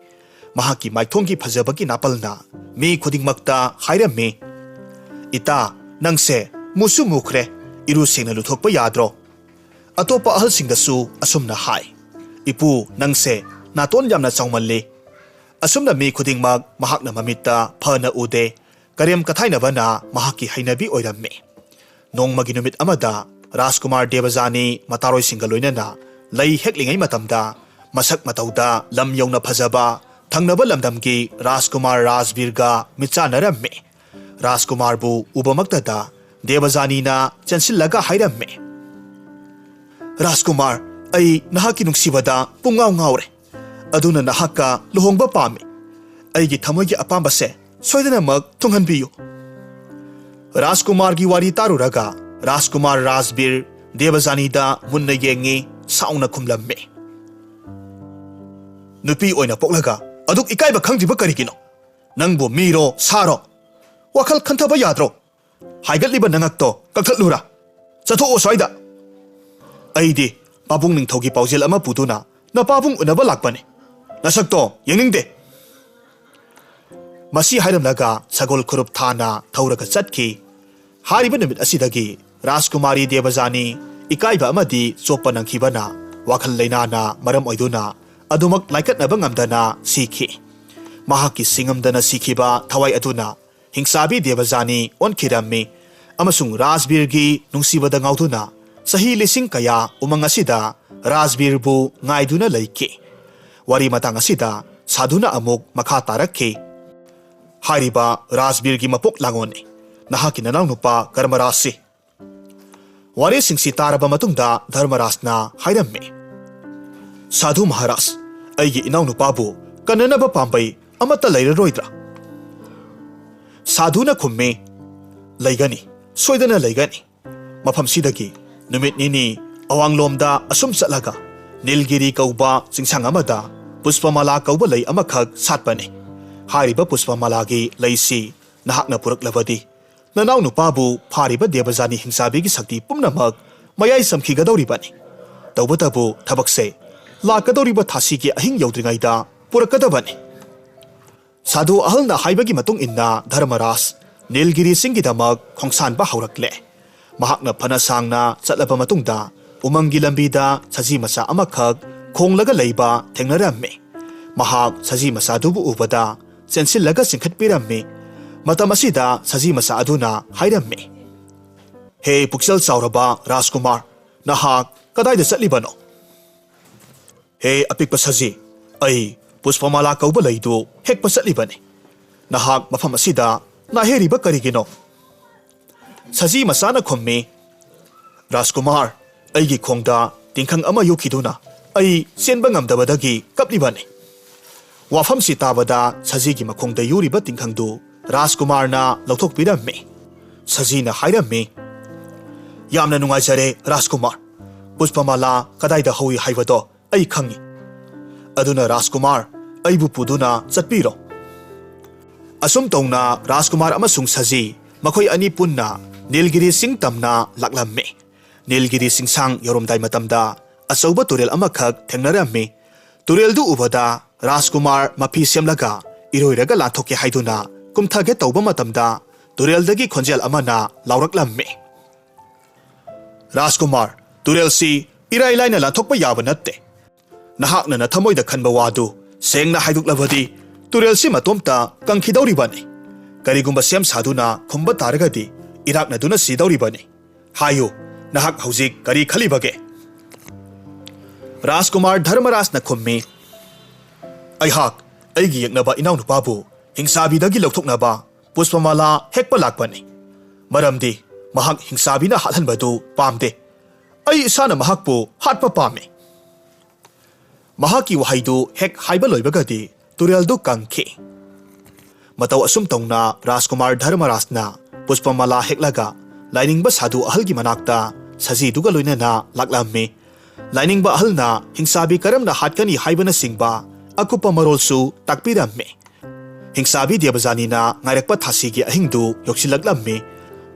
ꯃꯍꯥꯛꯀꯤ ꯃꯥꯏꯊꯣꯡꯒꯤ ꯐꯖꯕꯒꯤ ꯅꯥꯄꯜꯅ ꯃꯤ ꯈꯨꯗꯤꯡꯃꯛꯇ ꯍꯥꯏꯔꯝꯃꯤ, "ꯏꯇꯥ, ꯅꯪꯁꯦ ꯃꯨꯁꯨ ꯃꯨꯈ꯭ꯔꯦ, ꯏꯔꯨ ꯁꯦꯡꯅ ꯂꯨꯊꯣꯛꯄ ꯌꯥꯗ꯭ꯔꯣ?" ꯑꯇꯣꯞꯄ ꯑꯍꯜꯁꯤꯡꯗꯁꯨ ꯑꯁꯨꯝꯅ ꯍꯥꯏ, "ꯏꯄꯨ, ꯅꯪꯁꯦ ꯅꯥꯇꯣꯟ ꯌꯥꯝꯅ ꯆꯥꯎꯃꯜꯂꯤ"꯫ ꯑꯁꯨꯝꯅ ꯃꯤ ꯈꯨꯗꯤꯡꯃꯛ ꯃꯍꯥꯛꯅ ꯃꯃꯤꯠꯇ ꯐꯅ ꯎꯗꯦ꯫ ꯀꯔꯦꯝ ꯀꯊꯥꯏꯅꯕꯅ ꯃꯍꯥꯛꯀꯤ ꯍꯩꯅꯕꯤ ꯑꯣꯏꯔꯝꯃꯤ꯫ ꯅꯣꯡꯃꯒꯤ ꯅꯨꯃꯤꯠ ꯑꯃꯗ ꯔꯥꯖꯀꯨꯃꯥꯔ ꯗꯦꯕꯖꯥꯅꯤ ꯃꯇꯥꯔꯣꯏꯁꯤꯡꯒ ꯂꯣꯏꯅꯅ ꯂꯩ ꯍꯦꯛꯂꯤꯉꯩ ꯃꯇꯝꯗ ꯃꯁꯛ ꯃꯇꯧꯗ ꯂꯝ ꯌꯧꯅ ꯐꯖꯕ ꯊꯪꯅꯕ ꯂꯝꯗꯝꯒꯤ ꯔꯥꯖꯀꯨꯃꯥꯔ ꯔꯥꯖꯕꯤꯔꯒ ꯃꯤꯠꯆꯥꯟꯅꯔꯝꯃꯤ꯫ ꯔꯥꯖꯀꯨꯃꯥꯔꯕꯨ ꯎꯕꯃꯛꯇꯗ ꯗꯦꯕꯖꯥꯅꯤꯅ ꯆꯦꯟꯁꯤꯜꯂꯒ ꯍꯥꯏꯔꯝꯃꯤ, "ꯔꯥꯖꯀꯨꯃꯥꯔ, ꯑꯩ ꯅꯍꯥꯛꯀꯤ ꯅꯨꯡꯁꯤꯕꯗ ꯄꯨꯡꯉꯥꯎ ꯉꯥꯎꯔꯦ꯫ ꯑꯗꯨꯅ ꯅꯍꯥꯛꯀ ꯂꯨꯍꯣꯡꯕ ꯄꯥꯝꯃꯤ꯫ ꯑꯩꯒꯤ ꯊꯃꯣꯏꯒꯤ ꯑꯄꯥꯝꯕꯁꯦ ꯁꯣꯏꯗꯅꯃꯛ ꯊꯨꯡꯍꯟꯕꯤꯌꯨ"꯫ ꯔꯥꯖꯀꯨꯃꯥꯔꯒꯤ ꯋꯥꯔꯤ ꯇꯥꯔꯨꯔꯒ ꯔꯥꯖꯀꯨꯃꯥꯔ ꯔꯥꯖꯕꯤꯔ ꯗꯦꯕꯖꯥꯅꯤꯗ ꯃꯨꯟꯅ ꯌꯦꯡꯉꯤ, ꯁꯥꯎꯅ ꯈꯨꯝꯂꯝꯃꯤ, "ꯅꯨꯄꯤ ꯑꯣꯏꯅ ꯄꯣꯛꯂꯒ ꯑꯗꯨꯛ ꯏꯀꯥꯏꯕ ꯈꯪꯗ꯭ꯔꯤꯕ ꯀꯔꯤꯒꯤꯅꯣ? ꯅꯪꯕꯨ ꯃꯤꯔꯣ ꯁꯥꯔꯣ? ꯋꯥꯈꯜ ꯈꯟꯊꯕ ꯌꯥꯗ꯭ꯔꯣ? ꯍꯥꯏꯒꯠꯂꯤꯕ ꯅꯉꯛꯇꯣ ꯀꯛꯊꯠꯂꯨꯔꯥ? ꯆꯠꯊꯣꯛꯑꯣ ꯁ꯭ꯋꯥꯏꯗ꯫ ꯑꯩꯗꯤ ꯄꯥꯕꯨꯡ ꯅꯤꯡꯊꯧꯒꯤ ꯄꯥꯎꯖꯦꯜ ꯑꯃ ꯄꯨꯗꯨꯅ ꯅꯄꯥꯕꯨꯡ ꯎꯅꯕ ꯂꯥꯛꯄꯅꯤ꯫ ꯅꯁꯛꯇꯣ ꯌꯦꯡꯅꯤꯡꯗꯦ"꯫ ꯃꯁꯤ ꯍꯥꯏꯔꯝꯂꯒ ꯁꯒꯣꯜ ꯈꯨꯔꯨꯞ ꯊꯥꯅ ꯊꯧꯔꯒ ꯆꯠꯈꯤ꯫ ꯍꯥꯏꯔꯤꯕ ꯅꯨꯃꯤꯠ ꯑꯁꯤꯗꯒꯤ ꯔꯥꯖꯀꯨꯃꯥꯔꯤ ꯗꯦꯕꯖꯥꯅꯤ ꯏꯀꯥꯏꯕ ꯑꯃꯗꯤ ꯆꯣꯞꯄ ꯅꯪꯈꯤꯕꯅ ꯋꯥꯈꯜ ꯂꯩꯅꯥꯅ ꯃꯔꯝ ꯑꯣꯏꯗꯨꯅ ꯑꯗꯨꯃꯛ ꯂꯥꯏꯀꯠꯅꯕ ꯉꯝꯗꯅ ꯁꯤꯈꯤ꯫ ꯃꯍꯥꯛꯀꯤ ꯁꯤꯡꯉꯝꯗꯅ ꯁꯤꯈꯤꯕ ꯊꯋꯥꯏ ꯑꯗꯨꯅ ꯍꯤꯡꯆꯥꯕꯤ ꯗꯦꯕꯖꯥꯅꯤ ꯑꯣꯟꯈꯤꯔꯝꯃꯤ ꯑꯃꯁꯨꯡ ꯔꯥꯖꯕꯤꯔꯒꯤ ꯅꯨꯡꯁꯤꯕꯗ ꯉꯥꯎꯗꯨꯅ ꯆꯍꯤ ꯂꯤꯁꯤꯡ ꯀꯌꯥ ꯎꯃꯪ ꯑꯁꯤꯗ ꯔꯥꯖꯕꯤꯔꯕꯨ ꯉꯥꯏꯗꯨꯅ ꯂꯩꯈꯤ꯫ ꯋꯥꯔꯤ ꯃꯇꯥꯡ ꯑꯁꯤꯗ ꯁꯥꯙꯨꯅ ꯑꯃꯨꯛ ꯃꯈꯥ ꯇꯥꯔꯛꯈꯤ꯫ ꯍꯥꯏꯔꯤꯕ ꯔꯥꯖꯕꯤꯔꯒꯤ ꯃꯄꯣꯛ ꯂꯥꯡꯉꯣꯟꯅꯤ ꯅꯍꯥꯛꯀꯤ ꯅꯅꯥꯎꯅꯨꯄꯥ ꯀꯔꯃꯔꯥꯖꯁꯤ꯫ ꯋꯥꯔꯤꯁꯤꯡꯁꯤ ꯇꯥꯔꯕ ꯃꯇꯨꯡꯗ ꯙꯔꯃꯔꯥꯖꯅ ꯍꯥꯏꯔꯝꯃꯤ, "ꯁꯥꯙꯨ ꯃꯍꯥꯔꯥꯖ, ꯑꯩꯒꯤ ꯏꯅꯥꯎꯅꯨꯄꯥꯕꯨ ꯀꯟꯅꯅꯕ ꯄꯥꯝꯕꯩ ꯑꯃꯠꯇ ꯂꯩꯔꯔꯣꯏꯗ꯭ꯔꯥ?" ꯁꯥꯙꯨꯅ ꯈꯨꯝꯃꯤ, "ꯂꯩꯒꯅꯤ, ꯁꯣꯏꯗꯅ ꯂꯩꯒꯅꯤ꯫ ꯃꯐꯝꯁꯤꯗꯒꯤ ꯅꯨꯃꯤꯠ ꯅꯤꯅꯤ ꯑꯋꯥꯡꯂꯣꯝꯗ ꯑꯁꯨꯝ ꯆꯠꯂꯒ ꯅꯤꯜꯒꯤꯔꯤ ꯀꯧꯕ ꯆꯤꯡꯁꯥꯡ ꯑꯃꯗ ꯄꯨꯁꯄꯃꯥꯂꯥ ꯀꯧꯕ ꯂꯩ ꯑꯃꯈꯛ ꯁꯥꯠꯄꯅꯤ꯫ ꯍꯥꯏꯔꯤꯕ ꯄꯨꯁꯄꯃꯥꯂꯥꯒꯤ ꯂꯩꯁꯤ ꯅꯍꯥꯛꯅ ꯄꯨꯔꯛꯂꯕꯗꯤ ꯅꯅꯥꯎ ꯅꯨꯄꯥꯕꯨ ꯐꯥꯔꯤꯕ ꯗꯦꯕꯖꯥꯅꯤ ꯍꯤꯡꯆꯥꯕꯤꯒꯤ ꯁꯛꯇꯤ ꯄꯨꯝꯅꯃꯛ ꯃꯌꯥꯏ ꯆꯝꯈꯤꯒꯗꯧꯔꯤꯕꯅꯤ꯫ ꯇꯧꯕꯇꯕꯨ ꯊꯕꯛꯁꯦ ꯂꯥꯛꯀꯗꯧꯔꯤꯕ ꯊꯥꯁꯤꯒꯤ ꯑꯍꯤꯡ ꯌꯧꯗ꯭ꯔꯤꯉꯩꯗ ꯄꯨꯔꯛꯀꯗꯕꯅꯤ꯫" ꯁꯥꯙꯨ ꯑꯍꯜꯅ ꯍꯥꯏꯕꯒꯤ ꯃꯇꯨꯡ ꯏꯟꯅ ꯙꯔꯃꯔꯥꯖ ꯅꯤꯜꯒꯤꯔꯤ ꯆꯤꯡꯒꯤꯗꯃꯛ ꯈꯣꯡꯁꯥꯟꯕ ꯍꯧꯔꯛꯂꯦ꯫ ꯃꯍꯥꯛꯅ ꯐꯅ ꯁꯥꯡꯅ ꯆꯠꯂꯕ ꯃꯇꯨꯡꯗ ꯎꯃꯪꯒꯤ ꯂꯝꯕꯤꯗ ꯁꯖꯤ ꯃꯆꯥ ꯑꯃꯈꯛ ꯈꯣꯡꯂꯒ ꯂꯩꯕ ꯊꯦꯡꯅꯔꯝꯃꯤ꯫ ꯃꯍꯥꯛ ꯁꯖꯤ ꯃꯆꯥꯗꯨꯕꯨ ꯎꯕꯗ ꯆꯦꯟꯁꯤꯜꯂꯒ ꯆꯤꯡꯈꯠꯄꯤꯔꯝꯃꯤ꯫ ꯃꯇꯝ ꯑꯁꯤꯗ ꯁꯖꯤ ꯃꯆꯥ ꯑꯗꯨꯅ ꯍꯥꯏꯔꯝꯃꯤ, "ꯍꯦ ꯄꯨꯛꯆꯦꯜ ꯆꯥꯎꯔꯕ ꯔꯥꯖꯀꯨꯃꯥꯔ, ꯅꯍꯥꯛ ꯀꯗꯥꯏꯗ ꯆꯠꯂꯤꯕꯅꯣ?" "ꯍꯦ ꯑꯄꯤꯛꯄ ꯁꯖꯤ, ꯑꯩ ꯄꯨꯁꯄꯃꯥꯂꯥ ꯀꯧꯕ ꯂꯩꯗꯨ ꯍꯦꯛꯄ ꯆꯠꯂꯤꯕꯅꯤ꯫ ꯅꯍꯥꯛ ꯃꯐꯝ ꯑꯁꯤꯗ ꯅꯥꯍꯦꯔꯤꯕ ꯀꯔꯤꯒꯤꯅꯣ?" ꯁꯖꯤ ꯃꯆꯥꯅ ꯈꯨꯝꯃꯤ, "ꯔꯥꯖꯀꯨꯃꯥꯔ, ꯑꯩꯒꯤ ꯈꯣꯡꯗ ꯇꯤꯡꯈꯪ ꯑꯃ ꯌꯨꯈꯤꯗꯨꯅ ꯑꯩ ꯆꯦꯟꯕ ꯉꯝꯗꯕꯗꯒꯤ ꯀꯞꯂꯤꯕꯅꯤ꯫" ꯋꯥꯐꯝꯁꯤ ꯇꯥꯕꯗ ꯁꯖꯤꯒꯤ ꯃꯈꯣꯡꯗ ꯌꯨꯔꯤꯕ ꯇꯤꯡꯈꯪꯗꯨ ꯔꯥꯖꯀꯨꯃꯥꯔꯅ ꯂꯧꯊꯣꯛꯄꯤꯔꯝꯃꯤ꯫ ꯁꯖꯤꯅ ꯍꯥꯏꯔꯝꯃꯤ, "ꯌꯥꯝꯅ ꯅꯨꯡꯉꯥꯏꯖꯔꯦ ꯔꯥꯖꯀꯨꯃꯥꯔ꯫ ꯄꯨꯁꯄꯃꯥꯂꯥ ꯀꯗꯥꯏꯗ ꯍꯧꯏ ꯍꯥꯏꯕꯗꯣ ꯑꯩ ꯈꯪꯏ꯫ ꯑꯗꯨꯅ ꯔꯥꯖꯀꯨꯃꯥꯔ, ꯑꯩꯕꯨ ꯄꯨꯗꯨꯅ ꯆꯠꯄꯤꯔꯣ꯫" ꯑꯁꯨꯝ ꯇꯧꯅ ꯔꯥꯖꯀꯨꯃꯥꯔ ꯑꯃꯁꯨꯡ ꯁꯖꯤ ꯃꯈꯣꯏ ꯑꯅꯤ ꯄꯨꯟꯅ ꯅꯤꯜꯒꯤꯔꯤ ꯆꯤꯡ ꯇꯝꯅ ꯂꯥꯛꯂꯝꯃꯤ꯫ ꯅꯤꯜꯒꯤꯔꯤ ꯆꯤꯡꯁꯥꯡ ꯌꯧꯔꯝꯗꯥꯏ ꯃꯇꯝꯗ ꯑꯆꯧꯕ ꯇꯨꯔꯦꯜ ꯑꯃꯈꯛ ꯊꯦꯡꯅꯔꯝꯃꯤ꯫ ꯇꯨꯔꯦꯜꯗꯨ ꯎꯕꯗ ꯔꯥꯖꯀꯨꯃꯥꯔ ꯃꯐꯤ ꯁꯦꯝꯂꯒ ꯏꯔꯣꯏꯔꯒ ꯂꯥꯟꯊꯣꯛꯀꯦ ꯍꯥꯏꯗꯨꯅ ꯀꯨꯝꯊꯒꯦ ꯇꯧꯕ ꯃꯇꯝꯗ ꯇꯨꯔꯦꯜꯗꯒꯤ ꯈꯣꯟꯖꯦꯜ ꯑꯃꯅ ꯂꯥꯎꯔꯛꯂꯝꯃꯤ, "ꯔꯥꯖꯀꯨꯃꯥꯔ, ꯇꯨꯔꯦꯜꯁꯤ ꯏꯔꯥꯏ ꯂꯥꯏꯅ ꯂꯥꯟꯊꯣꯛꯄ ꯌꯥꯕ ꯅꯠꯇꯦ꯫ ꯅꯍꯥꯛꯅ ꯅꯊꯃꯣꯏꯗ ꯈꯟꯕ ꯋꯥꯗꯨ ꯁꯦꯡꯅ ꯍꯥꯏꯗꯣꯛꯂꯕꯗꯤ ꯇꯨꯔꯦꯜꯁꯤ ꯃꯇꯣꯝꯇ ꯀꯪꯈꯤꯗꯧꯔꯤꯕꯅꯤ꯫ ꯀꯔꯤꯒꯨꯝꯕ ꯁꯦꯝ ꯁꯥꯗꯨꯅ ꯈꯨꯝꯕ ꯇꯥꯔꯒꯗꯤ ꯏꯔꯥꯛꯅꯗꯨꯅ ꯁꯤꯗꯧꯔꯤꯕꯅꯤ꯫ ꯍꯥꯏꯌꯨ, ꯅꯍꯥꯛ ꯍꯧꯖꯤꯛ ꯀꯔꯤ ꯈꯜꯂꯤꯕꯒꯦ?" ꯔꯥꯖꯀꯨꯃꯥꯔ ꯙꯔꯃꯔꯥꯖꯅ ꯈꯨꯝꯃꯤ, "ꯑꯩꯍꯥꯛ ꯑꯩꯒꯤ ꯌꯦꯛꯅꯕ ꯏꯅꯥꯎꯅꯨꯄꯥꯕꯨ ꯍꯤꯡꯁꯥꯕꯤꯗꯒꯤ ꯂꯧꯊꯣꯛꯅꯕ ꯄꯨꯁꯄꯃꯥꯂꯥ ꯍꯦꯛꯄ ꯂꯥꯛꯄꯅꯤ꯫ ꯃꯔꯝꯗꯤ ꯃꯍꯥꯛ ꯍꯤꯡꯁꯥꯕꯤꯅ ꯍꯥꯠꯍꯟꯕꯗꯨ ꯄꯥꯝꯗꯦ꯫ ꯑꯩ ꯏꯁꯥꯅ ꯃꯍꯥꯛꯄꯨ ꯍꯥꯠꯄ ꯄꯥꯝꯃꯤ꯫" ꯃꯍꯥꯛꯀꯤ ꯋꯥꯍꯩꯗꯨ ꯍꯦꯛ ꯍꯥꯏꯕ ꯂꯣꯏꯕꯒꯗꯤ ꯇꯨꯔꯦꯜꯗꯨ ꯀꯪꯈꯤ꯫ ꯃꯇꯧ ꯑꯁꯨꯝ ꯇꯧꯅ ꯔꯥꯖꯀꯨꯃꯥꯔ ꯙꯔꯃꯔꯥꯖꯅ ꯄꯨꯁꯄꯃꯥꯂꯥ ꯍꯦꯛꯂꯒ ꯂꯥꯏꯅꯤꯡꯕ ꯁꯥꯗꯨ ꯑꯍꯜꯒꯤ ꯃꯅꯥꯛꯇ ꯁꯖꯤꯗꯨꯒ ꯂꯣꯏꯅꯅ ꯂꯥꯛꯂꯝꯃꯤ꯫ ꯂꯥꯏꯅꯤꯡꯕ ꯑꯍꯜꯅ ꯍꯤꯡꯁꯥꯕꯤ ꯀꯔꯝꯅ ꯍꯥꯠꯀꯅꯤ ꯍꯥꯏꯕꯅꯆꯤꯡꯕ ꯑꯀꯨꯞꯄ ꯃꯔꯣꯜꯁꯨ ꯇꯥꯛꯄꯤꯔꯝꯃꯤ꯫ ꯍꯤꯡꯁꯥꯕꯤ ꯗꯦꯕꯖꯥꯅꯤꯅ ꯉꯥꯏꯔꯛꯄ ꯊꯥꯁꯤꯒꯤ ꯑꯍꯤꯡꯗꯨ ꯌꯧꯁꯤꯜꯂꯛꯂꯝꯃꯤ꯫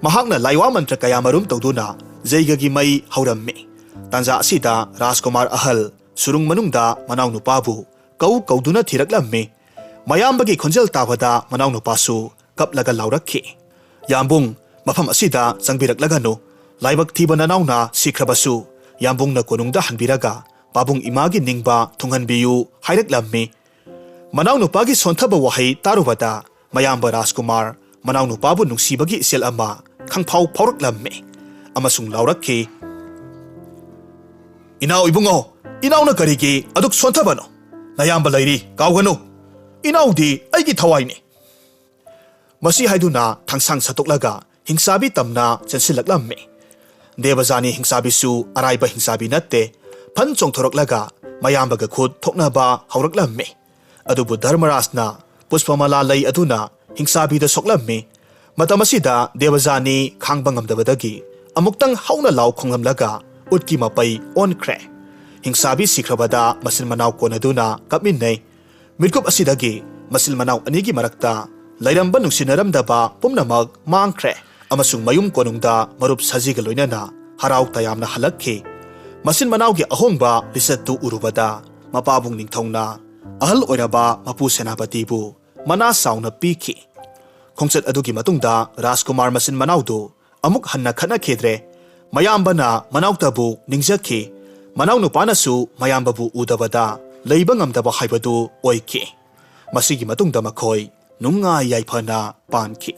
ꯃꯍꯥꯛꯅ ꯂꯥꯏꯋꯥ ꯃꯟꯇ꯭ꯔ ꯀꯌꯥꯃꯔꯨꯝ ꯇꯧꯗꯨꯅ ꯌꯩꯒꯒꯤ ꯃꯩ ꯍꯧꯔꯝꯃꯤ꯫ ꯇꯥꯟꯖꯥ ꯑꯁꯤꯗ ꯔꯥꯖꯀꯨꯃꯥꯔ ꯑꯍꯜ ꯁꯨꯔꯨꯡ ꯃꯅꯨꯡꯗ ꯃꯅꯥꯎꯅꯨꯄꯥꯕꯨ ꯀꯧ ꯀꯧꯗꯨꯅ ꯊꯤꯔꯛꯂꯝꯃꯤ꯫ ꯃꯌꯥꯝꯕꯒꯤ ꯈꯣꯟꯖꯦꯜ ꯇꯥꯕꯗ ꯃꯅꯥꯎꯅꯨꯄꯥꯁꯨ ꯀꯞꯂꯒ ꯂꯥꯎꯔꯛꯈꯤ, "ꯌꯥꯝꯕꯨꯡ, ꯃꯐꯝ ꯑꯁꯤꯗ ꯆꯪꯕꯤꯔꯛꯂꯒꯅꯨ꯫ ꯂꯥꯏꯕꯛ ꯊꯤꯕ ꯅꯅꯥꯎꯅ ꯁꯤꯈ꯭ꯔꯕꯁꯨ ꯌꯥꯝꯕꯨꯡꯅ ꯀꯣꯅꯨꯡꯗ ꯍꯟꯕꯤꯔꯒ ꯄꯥꯕꯨꯡ ꯏꯃꯥꯒꯤ ꯅꯤꯡꯕ ꯊꯨꯡꯍꯟꯕꯤꯌꯨ" ꯍꯥꯏꯔꯛꯂꯝꯃꯤ꯫ ꯃꯅꯥꯎꯅꯨꯄꯥꯒꯤ ꯁꯣꯟꯊꯕ ꯋꯥꯍꯩ ꯇꯥꯔꯨꯕꯗ ꯃꯌꯥꯝꯕ ꯔꯥꯖꯀꯨꯃꯥꯔ ꯃꯅꯥꯎꯅꯨꯄꯥꯕꯨ ꯅꯨꯡꯁꯤꯕꯒꯤ ꯏꯆꯦꯜ ꯑꯃ ꯈꯪꯐꯥꯎ ꯐꯥꯎꯔꯛꯂꯝꯃꯤ ꯑꯃꯁꯨꯡ ꯂꯥꯎꯔꯛꯈꯤ, "ꯏꯅꯥꯎ ꯏꯕꯨꯡꯉꯣ, ꯏꯅꯥꯎꯅ ꯀꯔꯤꯒꯤ ꯑꯗꯨꯛ ꯁꯣꯟꯊꯕꯅꯣ? ꯅꯌꯥꯝꯕ ꯂꯩꯔꯤ, ꯀꯥꯎꯒꯅꯨ꯫ ꯏꯅꯥꯎꯗꯤ ꯑꯩꯒꯤ ꯊꯋꯥꯏꯅꯤ꯫" ꯃꯁꯤ ꯍꯥꯏꯗꯨꯅ ꯊꯥꯡꯁꯥꯡ ꯁꯠꯇꯣꯛꯂꯒ ꯍꯤꯡꯆꯥꯕꯤ ꯇꯝꯅ ꯆꯦꯟꯁꯤꯜꯂꯛꯂꯝꯃꯤ꯫ ꯗꯦꯕꯖꯥꯅꯤ ꯍꯤꯡꯆꯥꯕꯤꯁꯨ ꯑꯔꯥꯏꯕ ꯍꯤꯡꯆꯥꯕꯤ ꯅꯠꯇꯦ꯫ ꯐꯟ ꯆꯣꯡꯊꯣꯔꯛꯂꯒ ꯃꯌꯥꯝꯕꯒ ꯈꯨꯠ ꯊꯣꯛꯅꯕ ꯍꯧꯔꯛꯂꯝꯃꯤ꯫ ꯑꯗꯨꯕꯨ ꯙꯔꯃꯔꯥꯖꯅ ꯄꯨꯁꯄꯃꯂꯥ ꯂꯩ ꯑꯗꯨꯅ ꯍꯤꯡꯆꯥꯕꯤꯗ ꯁꯣꯛꯂꯝꯃꯤ꯫ ꯃꯇꯝ ꯑꯁꯤꯗ ꯗꯦꯕꯖꯥꯅꯤ ꯈꯥꯡꯕ ꯉꯝꯗꯕꯗꯒꯤ ꯑꯃꯨꯛꯇꯪ ꯍꯧꯅ ꯂꯥꯎ ꯈꯣꯡꯂꯝꯂꯒ ꯎꯠꯀꯤ ꯃꯄꯩ ꯑꯣꯟꯈ꯭ꯔꯦ꯫ ꯍꯤꯡꯆꯥꯕꯤ ꯁꯤꯈ꯭ꯔꯕꯗ ꯃꯆꯤꯟ ꯃꯅꯥꯎ ꯀꯣꯟꯅꯗꯨꯅ ꯀꯞꯃꯤꯟꯅꯩ꯫ ꯃꯤꯠꯀꯨꯞ ꯑꯁꯤꯗꯒꯤ ꯃꯆꯤꯟ ꯃꯅꯥꯎ ꯑꯅꯤꯒꯤ ꯃꯔꯛꯇ ꯂꯩꯔꯝꯕ ꯅꯨꯡꯁꯤꯅꯔꯝꯗꯕ ꯄꯨꯝꯅꯃꯛ ꯃꯥꯡꯈ꯭ꯔꯦ ꯑꯃꯁꯨꯡ ꯃꯌꯨꯝ ꯀꯣꯅꯨꯡꯗ ꯃꯔꯨꯞ ꯁꯖꯤꯒ ꯂꯣꯏꯅꯅ ꯍꯔꯥꯎ ꯇꯌꯥꯝꯅ ꯍꯜꯂꯛꯈꯤ꯫ ꯃꯆꯤꯟ ꯃꯅꯥꯎꯒꯤ ꯑꯍꯣꯡꯕ ꯂꯤꯆꯠꯇꯨ ꯎꯔꯨꯕꯗ ꯃꯄꯥꯕꯨꯡ ꯅꯤꯡꯊꯧꯅ ꯑꯍꯜ ꯑꯣꯏꯔꯕ ꯃꯄꯨ ꯁꯦꯅꯥꯄꯇꯤꯕꯨ ꯃꯅꯥ ꯆꯥꯎꯅ ꯄꯤꯈꯤ꯫ ꯈꯣꯡꯆꯠ ꯑꯗꯨꯒꯤ ꯃꯇꯨꯡꯗ ꯔꯥꯖꯀꯨꯃꯥꯔ ꯃꯆꯤꯟ ꯃꯅꯥꯎꯗꯨ ꯑꯃꯨꯛ ꯍꯟꯅ ꯈꯠꯅꯈꯤꯗ꯭ꯔꯦ꯫ ꯃꯌꯥꯝꯕꯅ ꯃꯅꯥꯎꯇꯕꯨ ꯅꯤꯡꯖꯈꯤ꯫ ꯃꯅꯥꯎꯅꯨꯄꯥꯅꯁꯨ ꯃꯌꯥꯝꯕꯕꯨ ꯎꯗꯕꯗ ꯂꯩꯕ ꯉꯝꯗꯕ ꯍꯥꯏꯕꯗꯨ ꯑꯣꯏꯈꯤ꯫ ꯃꯁꯤꯒꯤ ꯃꯇꯨꯡꯗ ꯃꯈꯣꯏ ꯅꯨꯡꯉꯥꯏ ꯌꯥꯏꯐꯅ ꯄꯥꯟꯈꯤ꯫